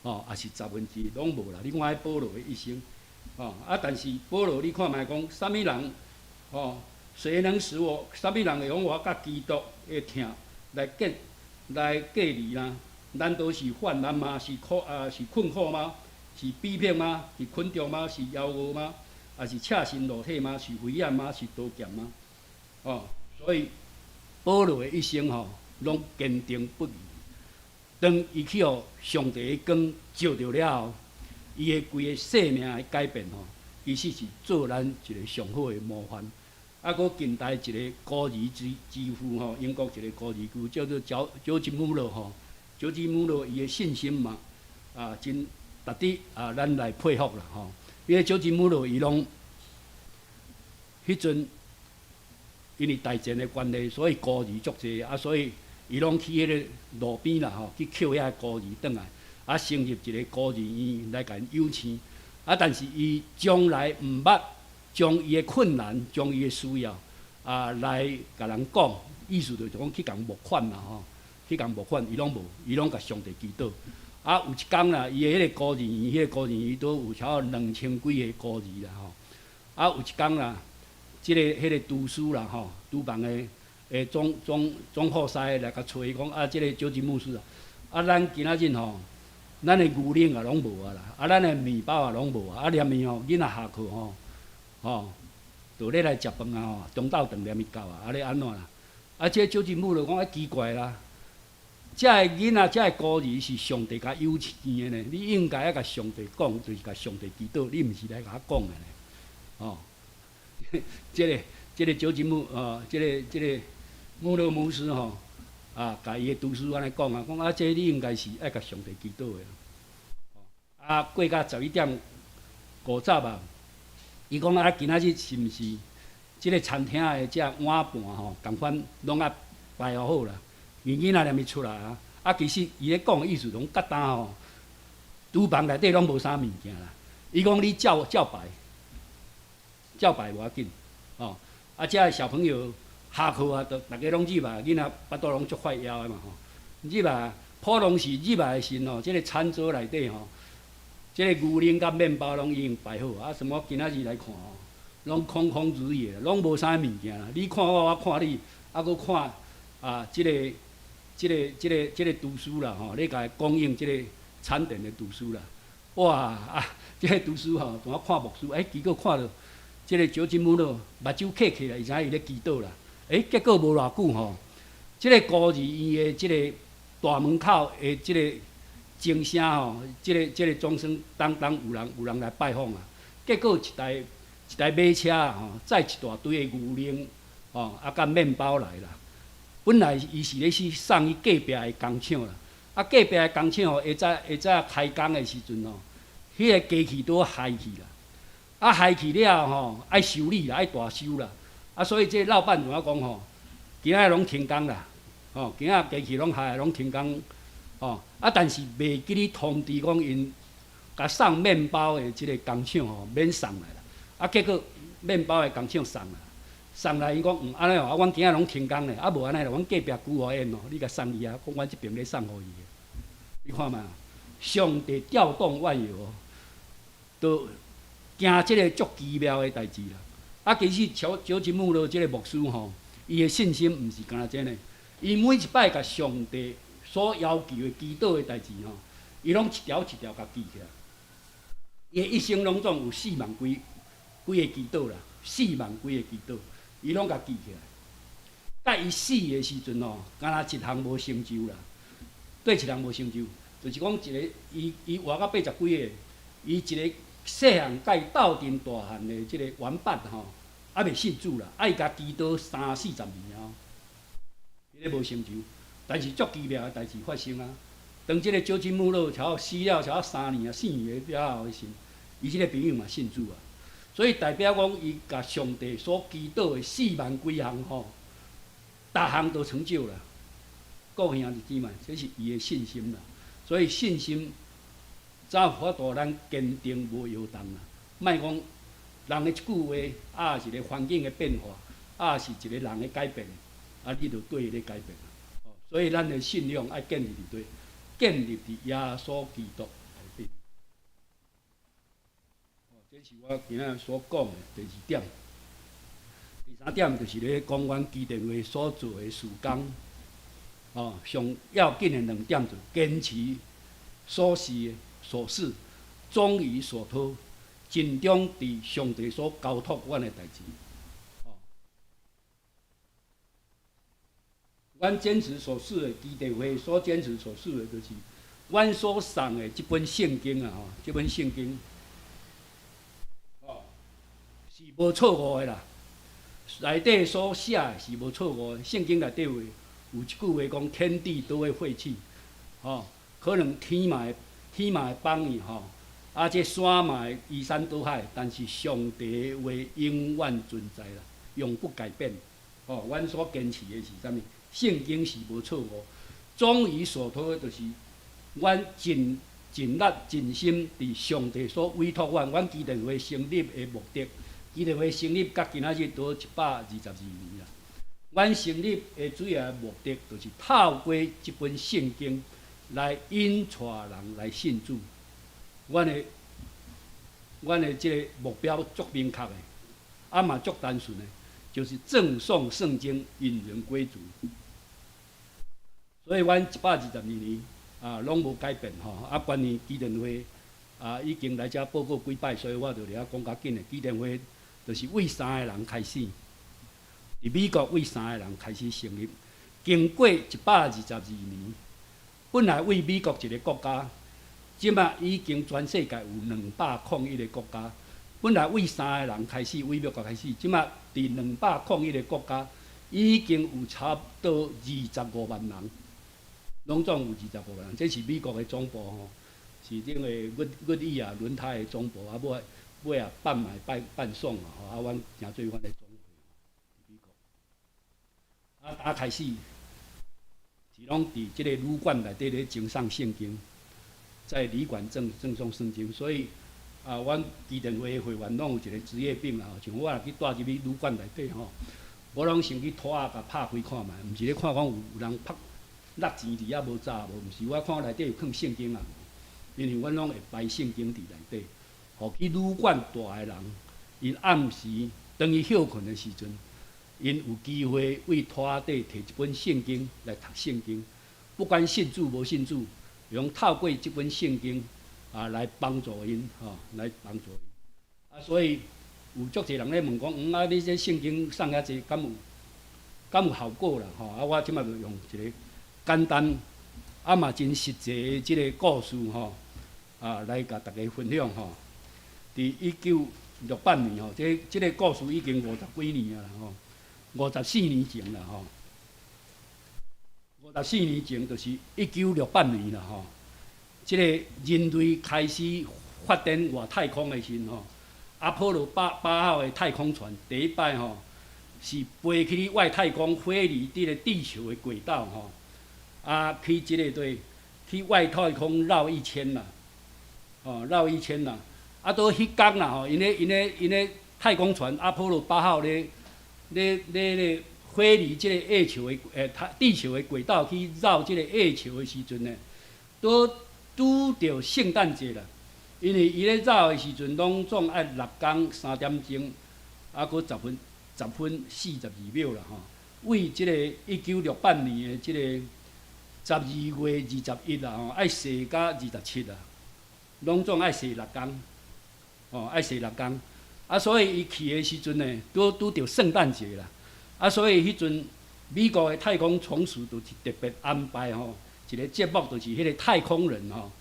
吼，抑是1/10，攏無啦。你看彼保羅的一生，吼，啊，但是保羅你看覓講，啥物人，吼，誰能使我？啥物人會用我佮基督的疼來隔來隔離啦？難道是患難嗎？是苦啊？是困苦嗎？是逼迫嗎？是困窮嗎？是枵餓嗎？抑是赤身露體嗎？是危險嗎？是刀劍嗎？哦，所以保羅的一生吼，攏堅定不移。當伊去予上帝的光照著了後，伊的規个生命的改變吼，其實是做咱一個上好的模範。啊，閣近代一個孤兒之父吼，英國一個孤兒之父叫做喬治穆勒吼，喬治穆勒伊的信心嘛，啊，真值得啊，咱來佩服啦吼。因為喬治穆勒伊攏彼陣因為大戰的關係，所以孤兒足濟啊，所以伊攏去彼個路邊啦吼，去抾遐孤兒轉來，啊，成立一個孤兒院來共𪜶養生。啊，但是伊從來毋捌將伊的困難、將伊的需要啊來共人講，意思就是講去共募款啦吼，去共募款，伊攏無，伊攏共上帝祈禱。啊，有一工啦，伊的彼個孤兒院，彼個孤兒院都有超過2000幾個孤兒啦吼。啊，有一工啦，這個彼個廚師啦吼，廚房的總副師來共揣伊講啊，這個喬治牧師啊，啊，咱今仔日吼，咱的牛奶也攏無啊啦，啊，咱的麵包也攏無啊，啊，連伊吼囡仔下課吼，吼，就咧來食飯啊吼，中晝頓念伊到啊，啊咧按怎啦？啊，這個蔣母就講啊奇怪啦，這个囡仔，這个孤兒是上帝共養生的呢，你應該愛共上帝講，就是共上帝祈禱，你毋是來共我講的呢，哦。這個蔣母哦，這個穆勒牧師吼，啊，共伊的廚師按呢講啊，講啊，這你應該是愛共上帝祈禱的。啊，過到11點50啊，伊講啊，今仔日是毋是這個餐廳的這碗盤吼，仝款攏愛擺好啦？𪜶囡仔連伊出來啊，啊，其實伊咧講的意思講，佮今吼，廚房內底攏無啥物件啦。伊講你照照擺，照擺無要緊，哦，啊，這小朋友下課啊，都逐家攏入來，囡仔腹肚攏足發枵的嘛吼，入來，普通時入來的時吼，這個餐桌內底吼，這個牛奶佮麵包攏已經擺好，啊，什麼今仔日來看吼，攏空空如也，攏無啥物件啦。你看我，我看你，啊，閣看啊，這個廚師啦吼，咧共伊供應這個餐點的廚師啦。哇啊，這個廚師吼，怎啊看牧師？欸，結果看著這個蔣金母咯，目睭瞌起來，伊知影伊咧祈禱啦。欸，結果無偌久吼，這個孤兒院的這個大門口的這個鐘聲吼，這個鐘聲當當有人來拜訪啊。結果一台馬車吼，載一大堆的牛奶吼，啊，佮麵包來啦。本來伊是咧去送去隔壁的工廠啦，啊，隔壁的工廠吼，下早開工的時陣吼，彼個機器拄好害去啦，啊，害去了吼，愛修理啦，愛大修啦，啊，所以這老闆怎啊講吼，今仔日攏停工啦，吼，今仔機器攏害，攏停工，吼，啊，但是袂記咧通知講𪜶共送麵包的這個工廠吼，免送來啦，啊，結果麵包的工廠送來。送來伊講，嗯，按呢哦，啊，阮今仔攏停工咧，啊，無按呢啦，阮隔壁孤兒院哦，你共送伊啊，講阮這爿咧送予伊的。你看覓，上帝調動萬有，都行這個足奇妙的代誌啦。啊，其實蔣金母羅這個牧師吼，伊的信心毋是干焦這呢，伊每一擺共上帝所要求的祈禱的代誌吼，伊攏一條一條共記起來。伊的一生攏總有4萬幾幾个祈禱啦，4萬幾个祈禱。伊攏共記起來，到伊死的時陣吼，敢若一項無成就啦。佗一項無成就，就是講一个，伊活到80幾歲，伊一个細漢佮伊鬥陣大漢的這個玩伴吼，猶未信主啦，啊伊共祈禱三四十年哦，彼个無成就，但是足奇妙的代誌發生啊！當這個蔣金母老差死了差3年啊4年了後的時，伊這個朋友嘛信主啊。所以代表講，伊共上帝所祈禱的4萬幾項吼，逐項都成就了。各位兄弟姊妹，這是伊的信心啦。所以信心才有法度咱堅定無搖動啦。莫講人的一句話，啊是個環境的變化，啊是一個人的改變，啊你就綴伊咧改變。所以咱的信仰愛建立佇佗，建立佇耶穌基督內底。這是我今仔所講的第二點。第三點就是咧講阮基甸會所做的事工。哦，上要緊的兩點就堅持所是的所是，忠於所託，盡忠佇上帝所交託阮的代誌。哦，阮堅持所是的基甸會所堅持所是的，就是阮所送的這本聖經啊！吼，這本聖經。是無錯誤的啦，內底所寫的是無錯誤的。聖經內底話有一句話講：天地都會廢去，吼，可能天嘛會崩去，吼，啊，這山嘛會移山倒海，但是上帝的話永遠存在啦，永不改變。吼，阮所堅持的是啥物？聖經是無錯誤，忠於所託的，就是阮盡力盡心佇上帝所委託阮，阮基甸會成立的目的。基甸會成立到今仔日都122年啦。阮成立的主要目的，就是透過這本聖經來引帶人來信主。阮的這個目標足明確的，啊嘛足單純的，就是贈送聖經，引人歸主。所以，阮122年啊，攏無改變吼。啊，關於基甸會啊，已經來遮報告幾擺，所以我就佇遐講較緊的。基甸會就是為三个人開始，佇美國為三个人開始成立，經過122年，本來為美國一个國家，這馬已經全世界有201個國家。本來為三個人開始，為美國開始，這馬佇201個國家已經有差不多二十五萬人，攏總有二十五萬人。這是美國的總部吼，是這个吉吉爾輪胎的總部，啊，尾尾啊半賣半半送啊，吼，啊，阮誠做阮的總會佇美國。啊，打開始是攏佇這个旅館內底咧贈送聖經，在旅館贈贈送聖經，所以啊，阮基電會的會員攏有一個職業病啦，像我若去蹛入去旅館內底吼，我攏先去拖仔共拍開看覓，毋是咧看講有人拍落錢佇遐無走無，毋是我看內底有囥聖經啊，因為阮攏會擺聖經佇內底，予去旅館蹛的人，𪜶暗時當伊歇睏的時陣，𪜶有機會為拖仔底提一本聖經來讀聖經，不管信主無信主，用透過這本聖經啊來幫助𪜶，吼，來幫助𪜶。啊，所以有足濟人咧問講，啊，你這聖經送遐濟，敢有效果啦？吼，啊，我這擺就用一个簡單啊嘛真實際的這个故事，吼，啊，來共大家分享吼。佇1968年吼，這個故事已經五十幾年啊啦，吼，54年前啦，吼。54年前就是1968年啦，吼。這個人類開始發展外太空的時陣吼，阿波羅八號的太空船第一擺吼，是飛去外太空，飛離這个地球的軌道吼，啊，去這个對，去外太空繞一圈啦，哦，繞一圈啦，啊，都彼工啦吼，𪜶的太空船阿波羅八號咧咧咧咧飛離這個月球的太地球的軌道去繞這個月球的時陣呢，都拄著聖誕節啦，因為伊咧繞的時陣，攏總愛6工3點鐘，啊，閣10分42秒啦吼。為這個1968年的這个12月21啦吼，愛踅到27啦，攏總愛踅6工，吼，愛踅六工。啊，所以伊去的時陣呢，拄拄著聖誕節啦。啊，所以彼陣美國的太空總署就是特別安排吼，一個節目，就是彼個太空人吼，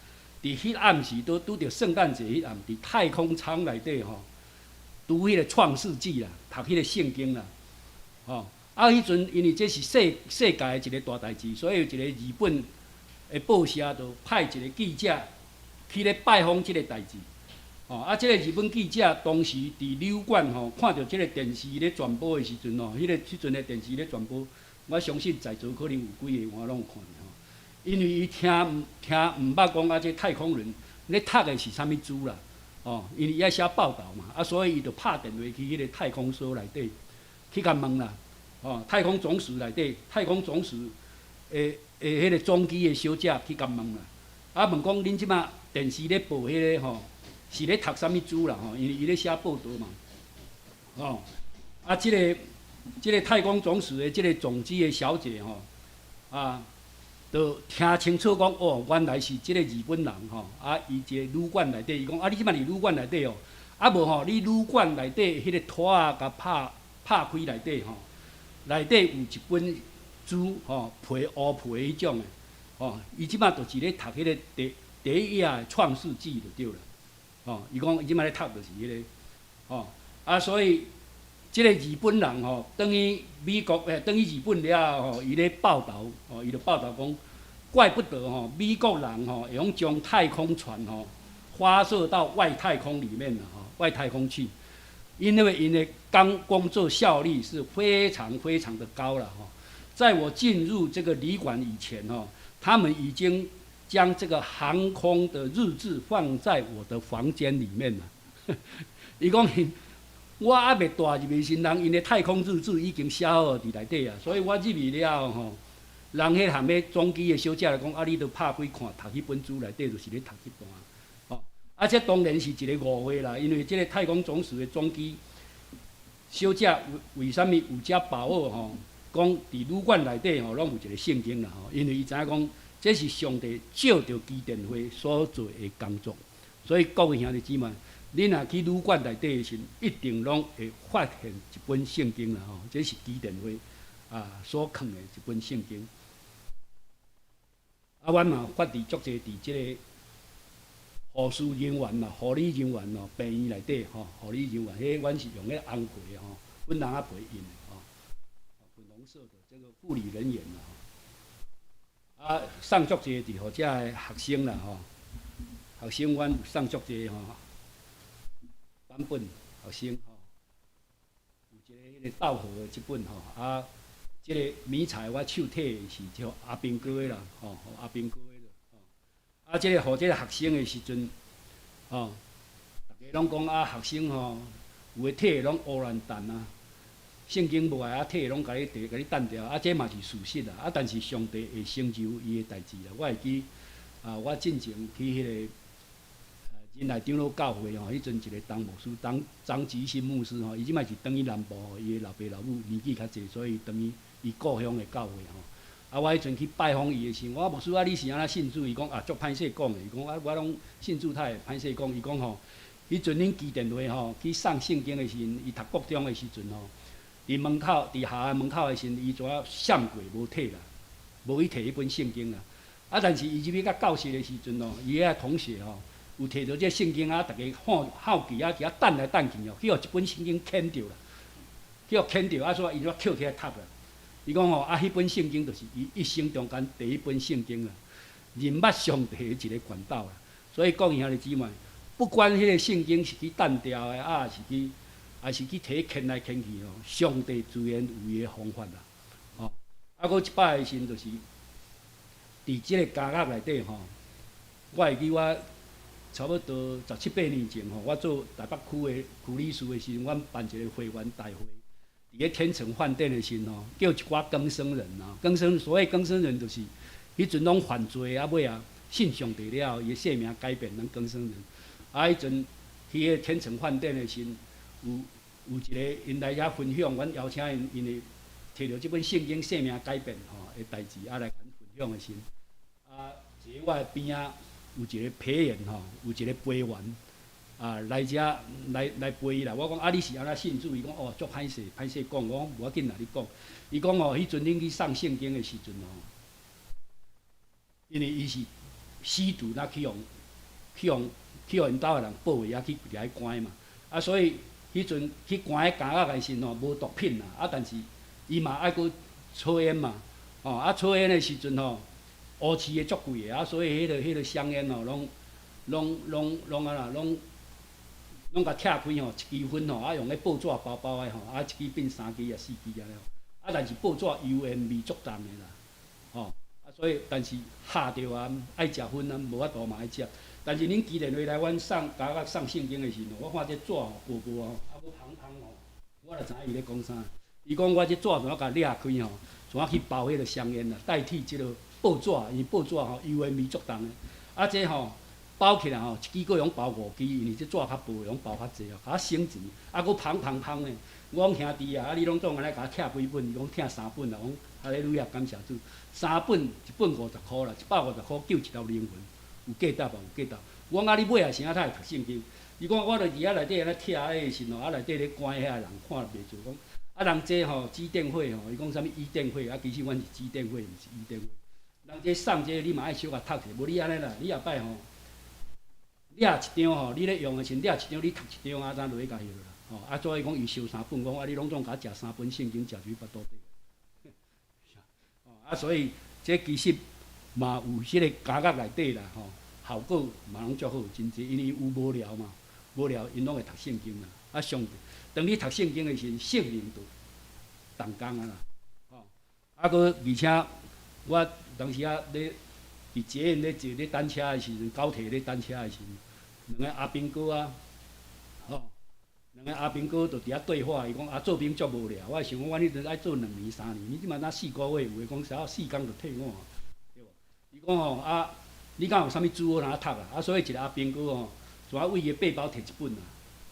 佇彼暗時都拄著聖誕節彼暗，佇太空艙內底吼，讀彼個創世紀啦，讀彼個聖經啦，吼。啊，彼陣因為這是世界的一個大代誌，所以有一個日本的報社就派一個記者去咧拜訪這個代誌。吼，啊，這個日本記者當時佇旅館吼，看著這個電視咧轉播的時陣吼，彼個彼陣的電視咧轉播，我相信在座可能有幾个我攏有看著吼。因為伊聽毋捌講啊，這太空人咧讀的是啥物書啦？哦，因為伊愛寫報導嘛，啊，所以伊就拍電話去彼个太空所內底去共問啦。哦，太空總署內底，太空總署的彼个總機的小姐去共問啦。啊，問講恁這馬電視咧播彼个吼，是咧讀啥物書啦？吼，因為伊咧寫報導嘛。哦，啊，這個太空總署的這个總機的小姐吼，啊，就聽清楚講，哦，原來是這个日本人吼，啊，伊一个旅館內底，伊講啊，你這馬佇旅館內底哦，啊無吼，你旅館內底彼个拖仔共拍拍開內底吼，內底有一本書吼，皮烏皮彼種的，吼，伊這馬就是咧讀彼个第一頁的創世紀就對啦，吼，伊講伊這馬咧讀就是彼个，吼，啊，所以這个日本人吼，轉去美國轉去日本了後吼，伊咧報導，吼，伊就報導講，怪不得吼，美國人吼會用將太空船吼發射到外太空裡面啦，吼，外太空去，因為𪜶的工作效率是非常非常的高了吼。在我進入這個旅館以前吼，他們已經將這個航空的日誌放在我的房間裡面了。伊講，我猶未蹛入去時，人𪜶的太空日誌已經寫好佇內底啊，所以我入去了後吼，人彼含彼總機的小姐來講，啊，你著拍開看，讀彼本書內底就是咧讀這段，吼，啊，這當然是一个誤會啦，因為這个太空總署的總機小姐為啥物有遮把握吼？講佇旅館內底吼，攏有一个聖經啦吼，因為伊知影講這是上帝照著基甸會所做的工作，所以各位兄弟姊妹，恁若去旅館內底的時，一定攏會發現一本聖經啦吼，這是基甸會所囥的一本聖經。啊，阮嘛發佇足濟佇這个護士人員啦、護理人員咯，病院內底吼，護理人員，彼阮是用彼紅皮吼，粉紅仔皮印的吼，粉紅色的這個護理人員啦吼。啊，送足濟佇予遮个學生啦吼，學生阮有送足濟吼版本學生吼，有一个彼个道和的這本吼，啊，這個迷彩我手提的是叫阿兵哥的啦，吼，阿兵哥的吼。啊，這個予這個學生的時陣，吼，逐家攏講啊，學生吼，有的提的攏烏爛蛋啊，聖經無愛啊，提攏共你提，共你擲掉，啊，這嘛是事實啦。啊，但是上帝會成就伊的代誌啦。我會記啊，我進前去彼个仁愛長老教會吼，彼陣一個董牧師，張張吉新牧師吼，伊這擺是轉去南部吼，伊的老爸老母年紀較濟，所以轉去伊故鄉的教會吼。啊，我彼陣去拜訪伊的時，我牧師啊，你是按怎信主？伊講啊，足歹勢講的。伊講啊，我攏信主太歹勢講。伊講吼，彼陣恁基甸會吼去送聖經的時陣，伊讀國中的時陣吼，佇門口，佇學校門口的時陣，伊怎閃過無提啦，無去提彼本聖經啦。啊，但是伊入去到教室的時陣吼，伊遐同學吼，有提著這聖經啊，逐家好好奇啊，佇遐擲來擲去哦，去予一本聖經牽著啦，去予牽著啊，所以伊就抾起來讀啦。伊講吼，啊，彼本聖經就是伊一生中間第一本聖經啦，認捌上帝的一個管道啦。所以各位兄弟姊妹，不管彼个聖經是去擲掉的，啊，抑是去提牽來牽去吼，上帝自然有伊的方法啦。吼，啊，閣一擺的時陣，就是佇這个監獄內底吼，我會記我差不多十七八年前吼，我做台北區的區理事的時陣，阮辦一個會員大會，佇咧天成飯店的時陣吼，叫一寡更生人啊，更生所謂更生人就是彼陣攏犯罪啊，尾啊信上帝了後，伊的姓名改變，攏更生人。啊，彼陣去彼個天成飯店的時陣，有一个𪜶來遮分享，阮邀請𪜶，因為提著這本聖經姓名改變吼的代誌，啊來共分享的時陣，啊，佇我的邊仔有一個陪員吼，有一個陪員啊來遮來來陪伊啦。我講啊，你是按怎信主？伊講哦，足歹勢，歹勢講。我講無要緊啦，你講。伊講哦，彼陣恁去送聖經的時陣吼，因為伊是吸毒，那去予去予去予𪜶兜的人報的，啊去掠去關嘛。啊，所以彼陣去關彼監獄的時陣吼，無毒品啦，啊，但是伊嘛愛閣抽菸嘛，吼，啊抽菸的時陣吼，烏刺的足貴的，啊，所以彼個香菸吼，攏攏攏攏按怎攏攏共拆開吼，一支薰吼，啊用彼報紙包包的吼，啊一支變三支啊四支按呢。啊，但是報紙油煙味足重的啦，吼，啊所以但是嚇著啊，愛食薰啊，無法度嘛愛食。但是恁基甸會來阮送監獄送聖經的時陣，我看這紙吼薄薄吼，啊閣香香吼，我就知影伊咧講啥。伊講我這紙怎共掠開吼，怎去包彼个香菸啦，代替這个報紙，因為報紙吼油煙味足重的。啊這吼包起來吼，一支閣用包五支，因為這紙較薄，用包較濟哦，較省錢。啊閣香香香的。我講兄弟啊，啊你攏總按呢共我拆幾本？伊講拆三本啦。我講哈利路亞，感謝主，三本一本50箍啦，150箍救一條靈魂，有價值無？有價值。我講啊，你尾仔是按怎會讀聖經？伊講我著佇遐內底按呢拆的時陣吼，啊內底咧關遐人看袂做講，啊人這吼基甸會吼，伊講啥物伊甸會，啊其實阮是基甸會，毋是伊甸會。人這送這個你嘛愛小共讀者，無你按呢啦，你後擺吼，掠一張吼，你咧用的時陣掠一張，你讀一張啊，怎落去共翕啦？吼，啊所以講伊燒三本，講啊你攏總共我食三本聖經，食入腹肚底。啊所以這其實嘛有彼个監獄內底啦吼，效果嘛攏足好，真濟，因為有無聊嘛，無聊𪜶攏會讀聖經啦。啊上帝，當你讀聖經的時陣，聖靈就動工啊啦。吼，啊閣而且我當時啊咧佇捷運咧坐咧等車的時陣，高鐵咧等車的時陣，兩個阿兵哥啊，吼，兩個阿兵哥就佇遐對話，伊講啊做兵足無聊，我想講阮彼陣愛做兩年三年，你這馬若4個月，有的講啥4工就退伍，對無？伊講吼啊，你敢有啥物書好通讀啊？啊，所以一個阿兵哥吼，怎啊為伊的背包提一本啊？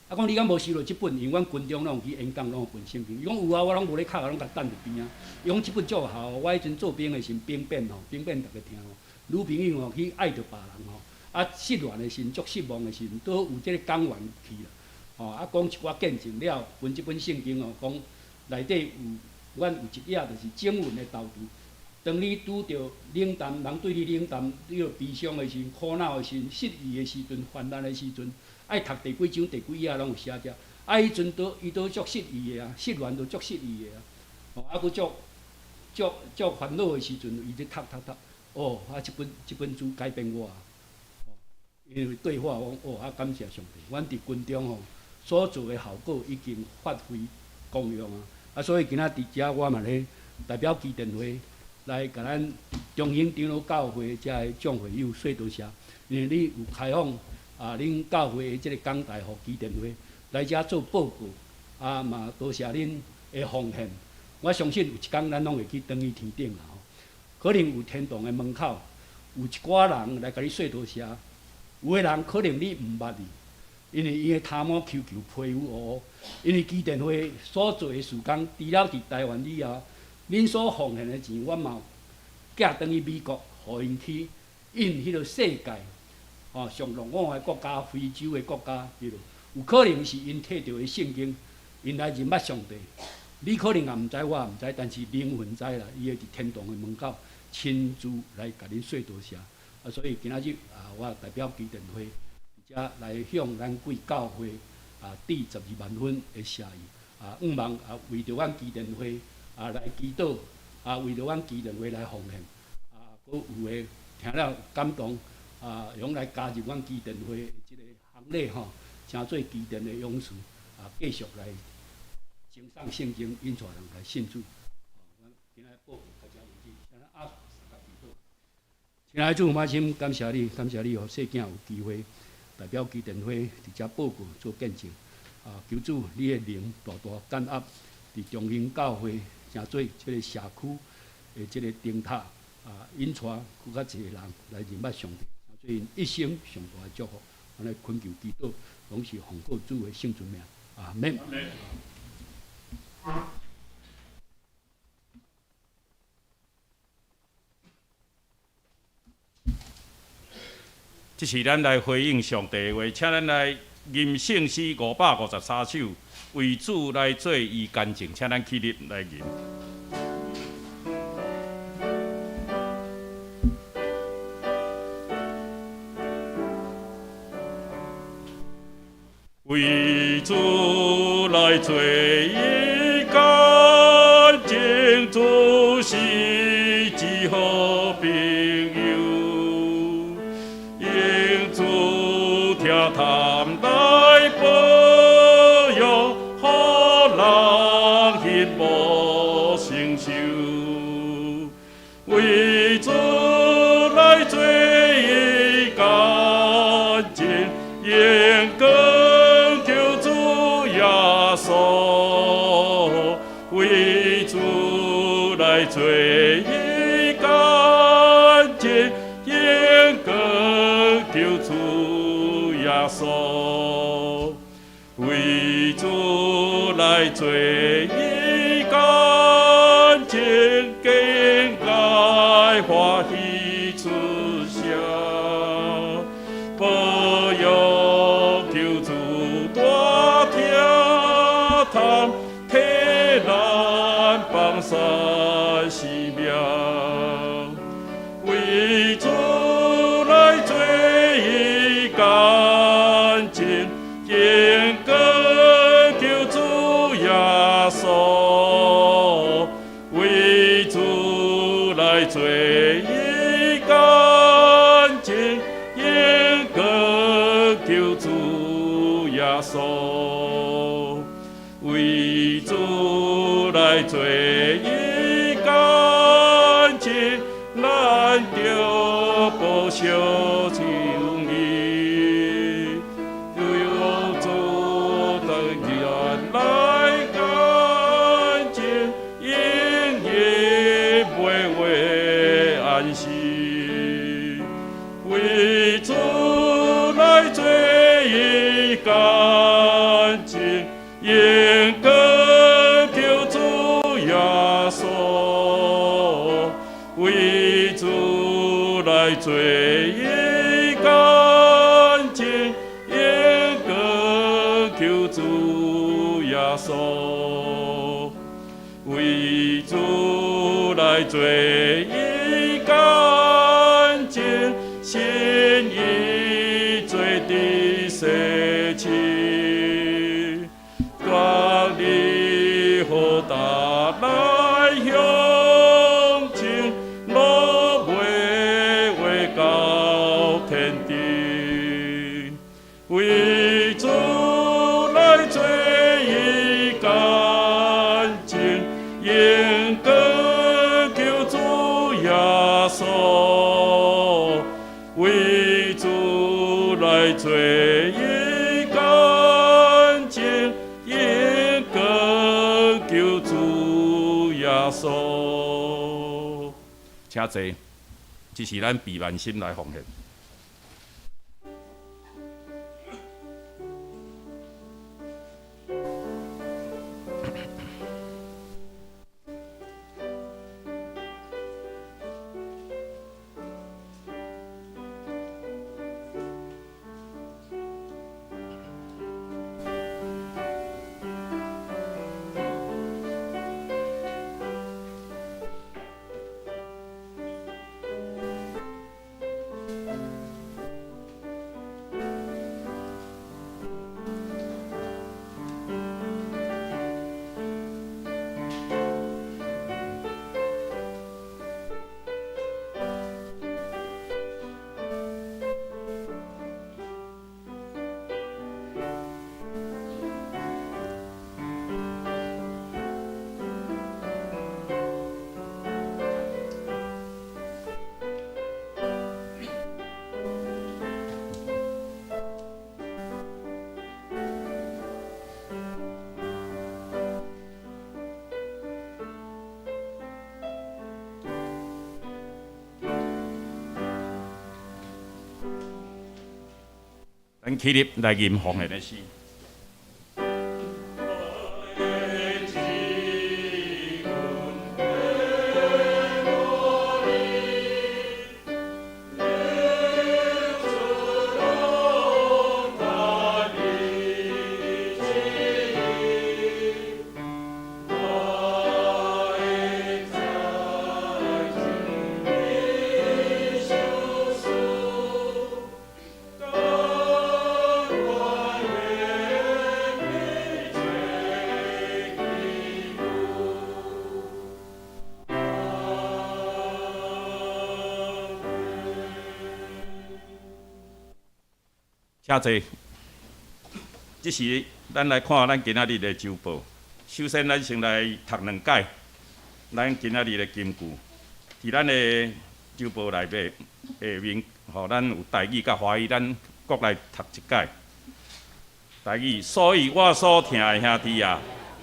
啊，講你敢無收著這本？因為阮軍中攏有去演講，攏有分聖經。伊講有啊，我攏無咧敲，攏共擲佇邊仔。伊講這本足有效，我彼陣做兵的時陣兵變吼，兵變逐家聽吼，女朋友吼去愛著別人吼，啊，失戀的時陣，足失望的時陣，都有這个講員去啦。吼，啊，講一寡見證了，分這本聖經哦，講內底有，阮有一頁就是經文的導讀。當你拄著冷淡，人對你冷淡，你著悲傷的時陣、苦惱的時陣、失意的時陣、患難的時陣，愛讀第幾章、第幾頁攏有寫遮。啊，彼陣都伊都足失意的啊，失戀都足失意的啊。吼，啊，閣足足足煩惱的時陣，伊咧讀讀讀，哦，啊，這本書改變我。因為對話講，哦，啊，感謝上帝，阮佇軍中吼所做的效果已經發揮功用啊！啊，所以今仔佇遮我嘛咧代表基甸會來共咱中興長老教會遮的眾會友說多謝，因為你有開放啊，恁教會的這个講台予基甸會來遮做報告，啊嘛多謝恁的奉獻。我相信有一工咱攏會去轉去天頂啦吼，可能有天堂的門口有一寡人來共你說多謝。有的人可能你毋捌伊，因為伊的頭毛球球皮膚烏烏，因為基甸會所做的事工，除了佇台灣以外，恁所奉獻的錢，阮嘛寄轉去美國，予𪜶去印彼个世界，吼上落伍的國家、非洲的國家，對無？有可能是𪜶摕著的聖經，𪜶來認捌上帝。你可能也毋知，我也毋知，但是靈魂知啦，伊會佇天堂的門口親自來共恁說多謝。啊，所以今仔日啊，我代表基甸會，佇遮來向咱貴教會啊致12萬分的謝意。啊，向望啊，為著阮基甸會啊來祈禱，啊，為著阮基甸會來奉獻，啊，閣有的聽了有感動，啊，用來加入阮基甸會的這个行列吼，成做基甸的勇士，啊，繼續來傳送聖經，引帶人來信主。阮今仔報告到遮為止，請咱阿祈禱。親愛的主，滿心感謝你，感謝你，予細囝有機會代表基甸會佇遮報告做見證。啊，求主你的靈大大感壓佇中興教會，成做這个社區的這个燈塔，啊，引帶閣較濟人來認捌上帝，成做𪜶一生上大的祝福。按呢懇求祈禱，攏是奉靠主的聖尊名。阿們。這是咱來回應上帝的話，請咱來吟聖詩553首，為主來做伊乾淨，請咱起立來吟。為主來做伊乾淨，主是至好朋友，用主疼痛來保養，予人彼無承受。為主來做伊乾淨，用光求主耶穌，為主來做伊乾淨，用光求主耶穌，為主來做伊乾淨，更該歡喜出聲，保養求主大疼痛，替咱放捨生命，為主來做伊乾淨，用光求主耶穌，為主來做伊乾淨，用光求主耶穌，為主來做伊乾淨，咱著保守正義，求主當日來乾淨，永遠袂為安息。為主來做伊乾淨，用光求主耶穌，為主來做伊乾求主耶穌，為主來做伊乾淨，心意做的洗清，大力何大來向前，落尾為到天頂，為主來做伊乾淨，應該求主耶穌，為主來做伊乾淨，應該求主耶穌。請坐，這是咱備萬心來奉獻。咱起立來吟奉獻的詩。請坐。這時，咱來看咱今仔日的週報。首先，咱先來讀兩解咱今仔日的金句。佇咱的週報內底下面，吼，咱有台語佮華語，咱各來讀一解。台語，所以我所疼的兄弟啊，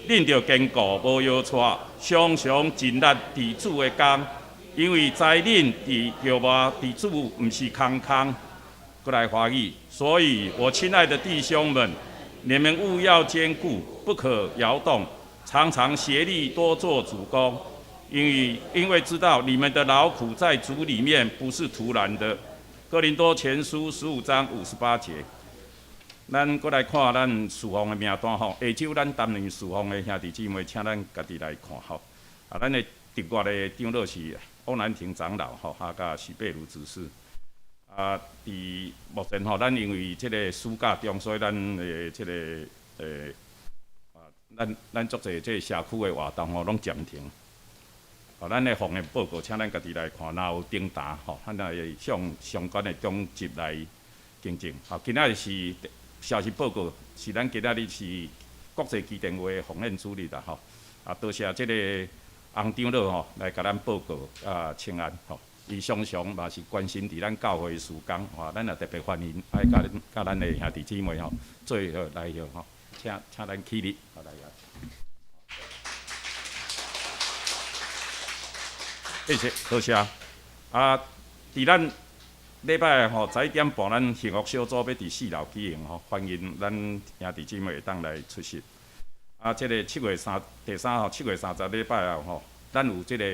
恁著堅固，無搖掣，常常盡力佇主的工，因為知恁佇著外佇主毋是空空。閣來華語，所以我親愛的弟兄們，你們務要堅固，不可搖動，常常竭力多做主工，因為知道你們的勞苦在主裡面不是徒然的。哥林多前書15章58節。咱閣來看咱事奉的名單吼，下晝咱擔任事奉的兄弟姊妹，請咱家己來看吼。啊，咱的特別的長老是歐南亭長老吼，啊，佮許貝如執事。啊，佇目前吼，咱因為這個暑假中，所以咱的這個啊，咱足濟這個社區的活動吼，攏暫停。啊，咱的奉獻報告，請咱家己來看，若有訂單吼，咱會向相關的長執來更正。好，今仔日是消息報告，是咱今仔日是國際基電會奉獻主日啦吼。啊，多謝這個洪長老吼來共咱報告啊，請安吼。伊常常嘛是關心佇咱教會事工，吼，咱也特別歡迎愛佮佮咱的兄弟姊妹吼，做伙來許吼，請咱起立，好來啊。謝謝，多謝。啊，佇咱禮拜吼11點半，咱幸福小組欲佇四樓舉行吼，歡迎咱兄弟姊妹會當來出席。啊，這個七月三第三號7月30禮拜後吼，咱有這個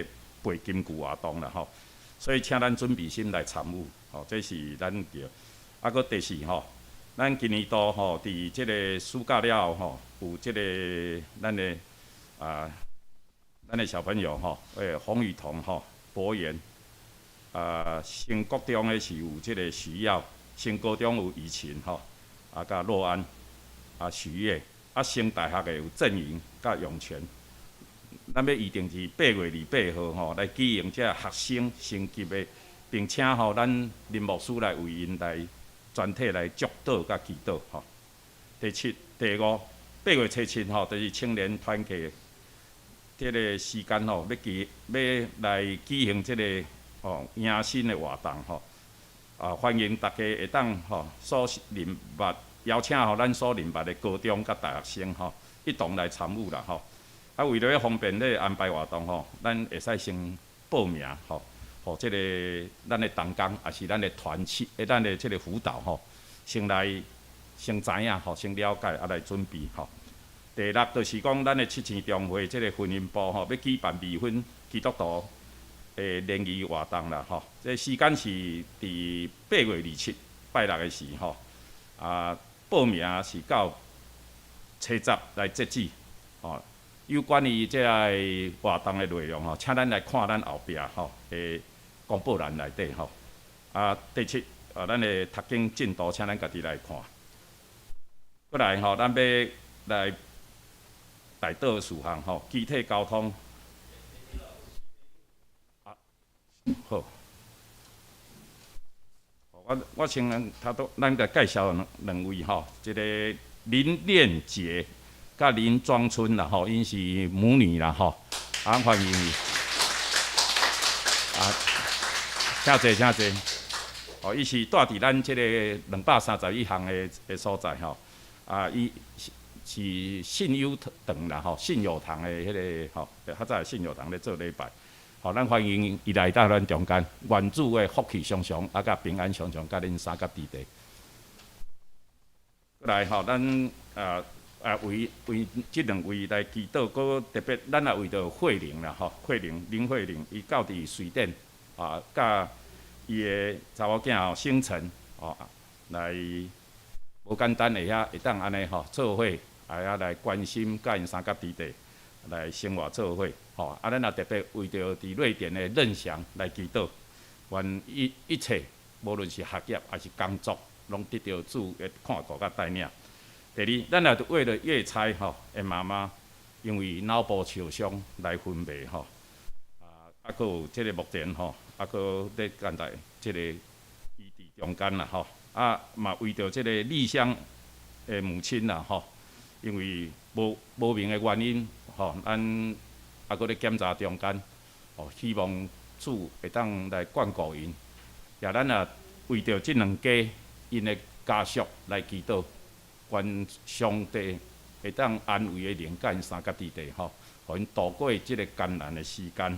背金句活動啦吼。所以請咱準備心來參與，吼，這是咱著。啊，閣第四吼，咱今年度吼，佇這个暑假了後吼，有這个咱的小朋友吼，洪雨桐吼，博言，升國中的是有這个徐耀，升高中有雨晴吼，佮洛安，許月，升大學的有鄭穎佮永泉。咱欲預定佇8月28號吼來舉行這學生升級的，並請吼咱林牧師來為𪜶來全體來祝禱佮祈禱吼。第七、第五，8月初7吼，就是青年團契這个時間吼，欲來舉行這个吼迎新的活動吼。歡迎大家會當吼所認捌，邀請吼咱所認捌的高中佮大學生吼，一同來參與啦吼。為著欲方便咧安排活動吼，咱會使先報名吼，予這个咱的同工，抑是咱的團契，咱的這个輔導吼，先來先知影吼，先了解，來準備吼。第六就是講，咱的七星中會這个婚姻部吼，欲舉辦未婚基督徒的聯誼活動啦吼。這時間是佇8月27拜六的時吼，報名是到初十來截止吼。有關於這个活動的內容吼，請咱來看咱後壁吼的公布欄內底吼。第七，咱的讀經進度，請咱家己來看。過來吼，咱欲來代禱事項吼，機體交通。好。我先頭拄咱來介紹兩位吼，一個林練傑佮林莊春啦吼，𪜶是母女啦吼，歡迎伊。請坐，請坐。哦，伊是蹛佇咱這个231巷的所在吼。伊是信友堂啦吼，信友堂的彼个吼，較早信友堂咧做禮拜。吼，咱歡迎伊來到咱中間，願主的福氣常常，佮平安常常，佮恁三甲弟弟。過來吼，咱為這兩位來祈禱，閣特別咱也為著慧玲啦吼，慧玲林慧玲，伊到佇瑞典啊，佮伊的查某囝吼星辰吼來無簡單會遐會當按呢吼做伙，來關心佮𪜶三甲弟弟來生活做伙吼。咱也特別為著佇瑞典的任祥來祈禱，願一切無論是學業抑是工作，攏得著主的看顧佮帶領。第二，咱也為了葉差吼的媽媽，因為腦部受傷來昏迷吼，閣有這个目前吼，閣咧等待這个醫治中間啦吼，嘛為著這个麗香的母親啦吼，因為無明的原因吼，咱閣咧檢查中間，哦，希望主會當來眷顧𪜶，也咱也為著這兩家𪜶的家屬來祈禱。願上帝會當安慰的靈，佮𪜶三甲弟弟吼，予𪜶度過這个艱難的時間。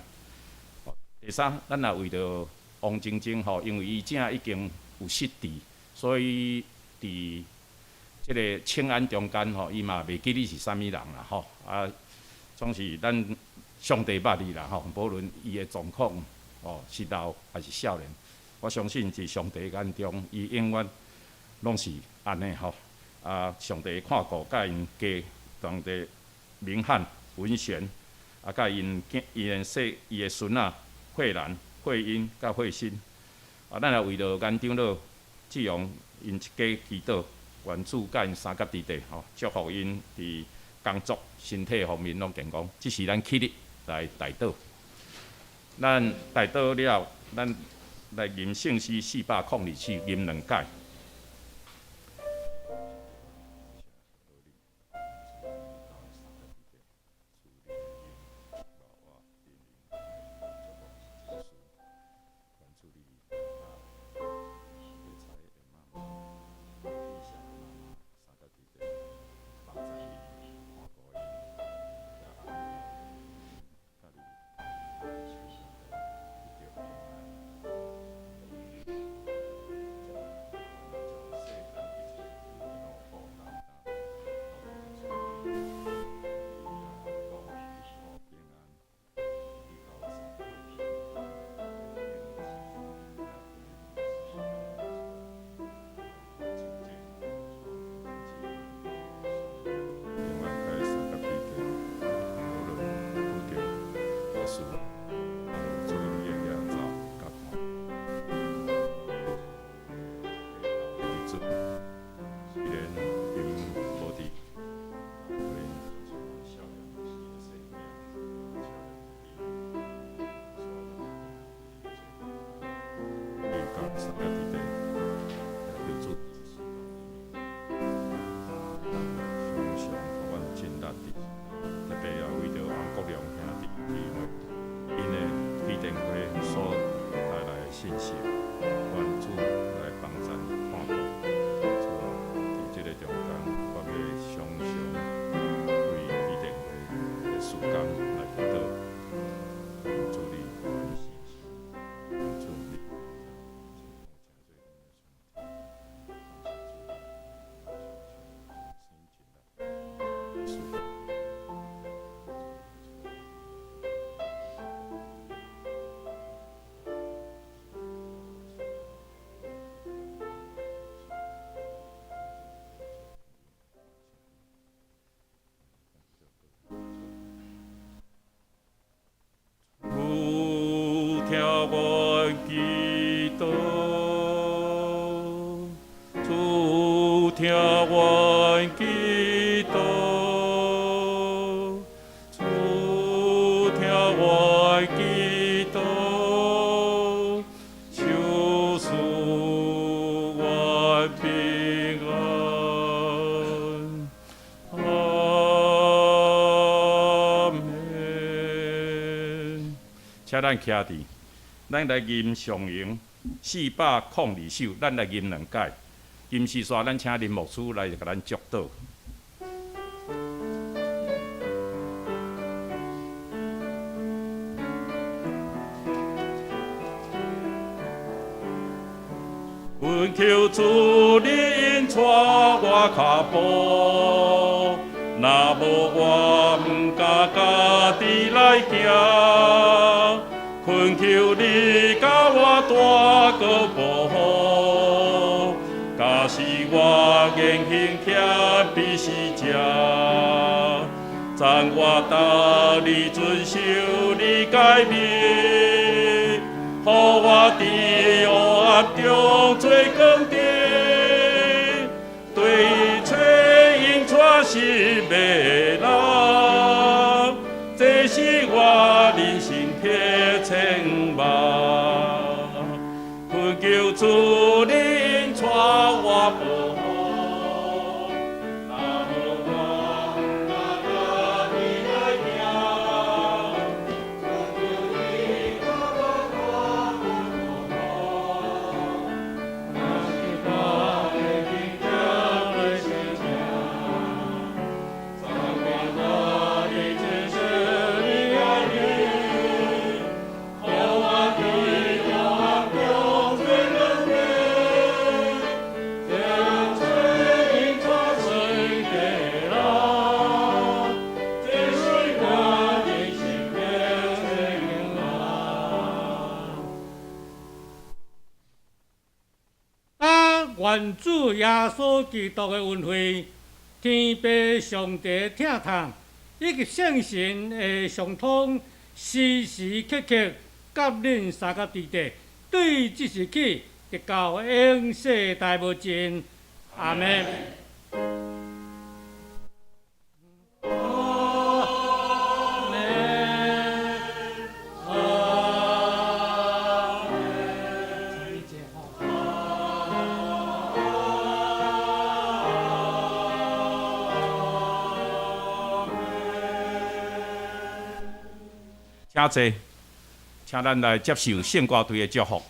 第三，咱也為著王晶晶吼，因為伊這已經有失智，所以佇這个清安中間吼，伊嘛袂記你是啥物人啦吼。總是咱上帝捌伊啦吼，無論伊的狀況哦是老抑是少年，我相信佇上帝眼中，伊永遠攏是按呢吼。上帝看顧，佮𪜶家當地明翰、文賢，佮𪜶囝、伊的細、伊的孫仔慧蘭、慧英佮慧心。咱也為著顏長老、志榮𪜶一家祈禱，願主佮𪜶三甲弟弟吼，祝福𪜶佇工作、身體方面攏健康。這是咱起立來代禱。咱代禱了，咱來吟聖詩402首，吟兩擺。請咱徛佇，咱來吟上詠402首，咱來吟兩擺。吟詩煞，咱請林牧師來共咱祝禱。懇求主你引帶我跤步，若無我毋敢家己來行。懇求你共我大個保護，假使我言行欠彼是正，讚我逐日遵守你誡命，予我佇黑暗中做光燈，對找引帶失迷人，這是我人生鐵千萬。懇求主你引帶我步，若無我毋敢家己來行。懇求你共我大個保護，假使我言行欠彼是正，讚我逐日遵守你誡命，予我佇黑暗中做光燈，對找引帶失迷人，這是我人生的千萬。啊，願主耶穌基督的恩惠，天父上帝疼痛，以及聖神的相通，時時刻刻佮恁相佮佇底，對這時起，直到永世代無盡。阿們。阿們，阿們。請坐，請咱來接受聖歌隊的祝福。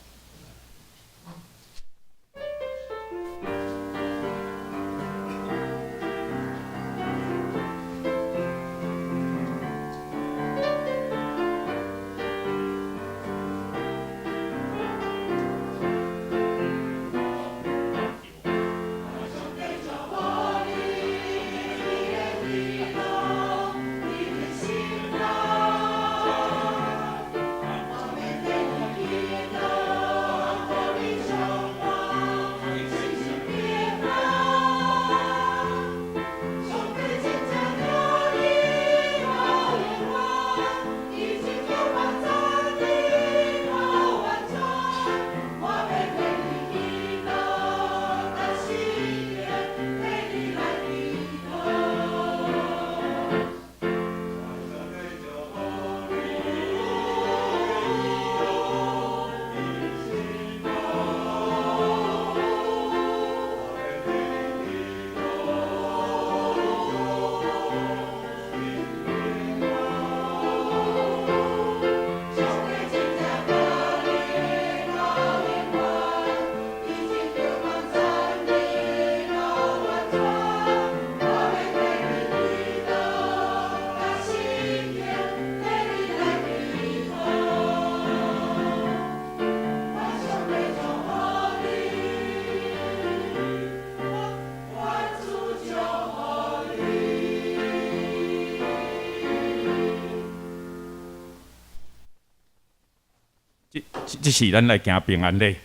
這這是咱來行平安禮。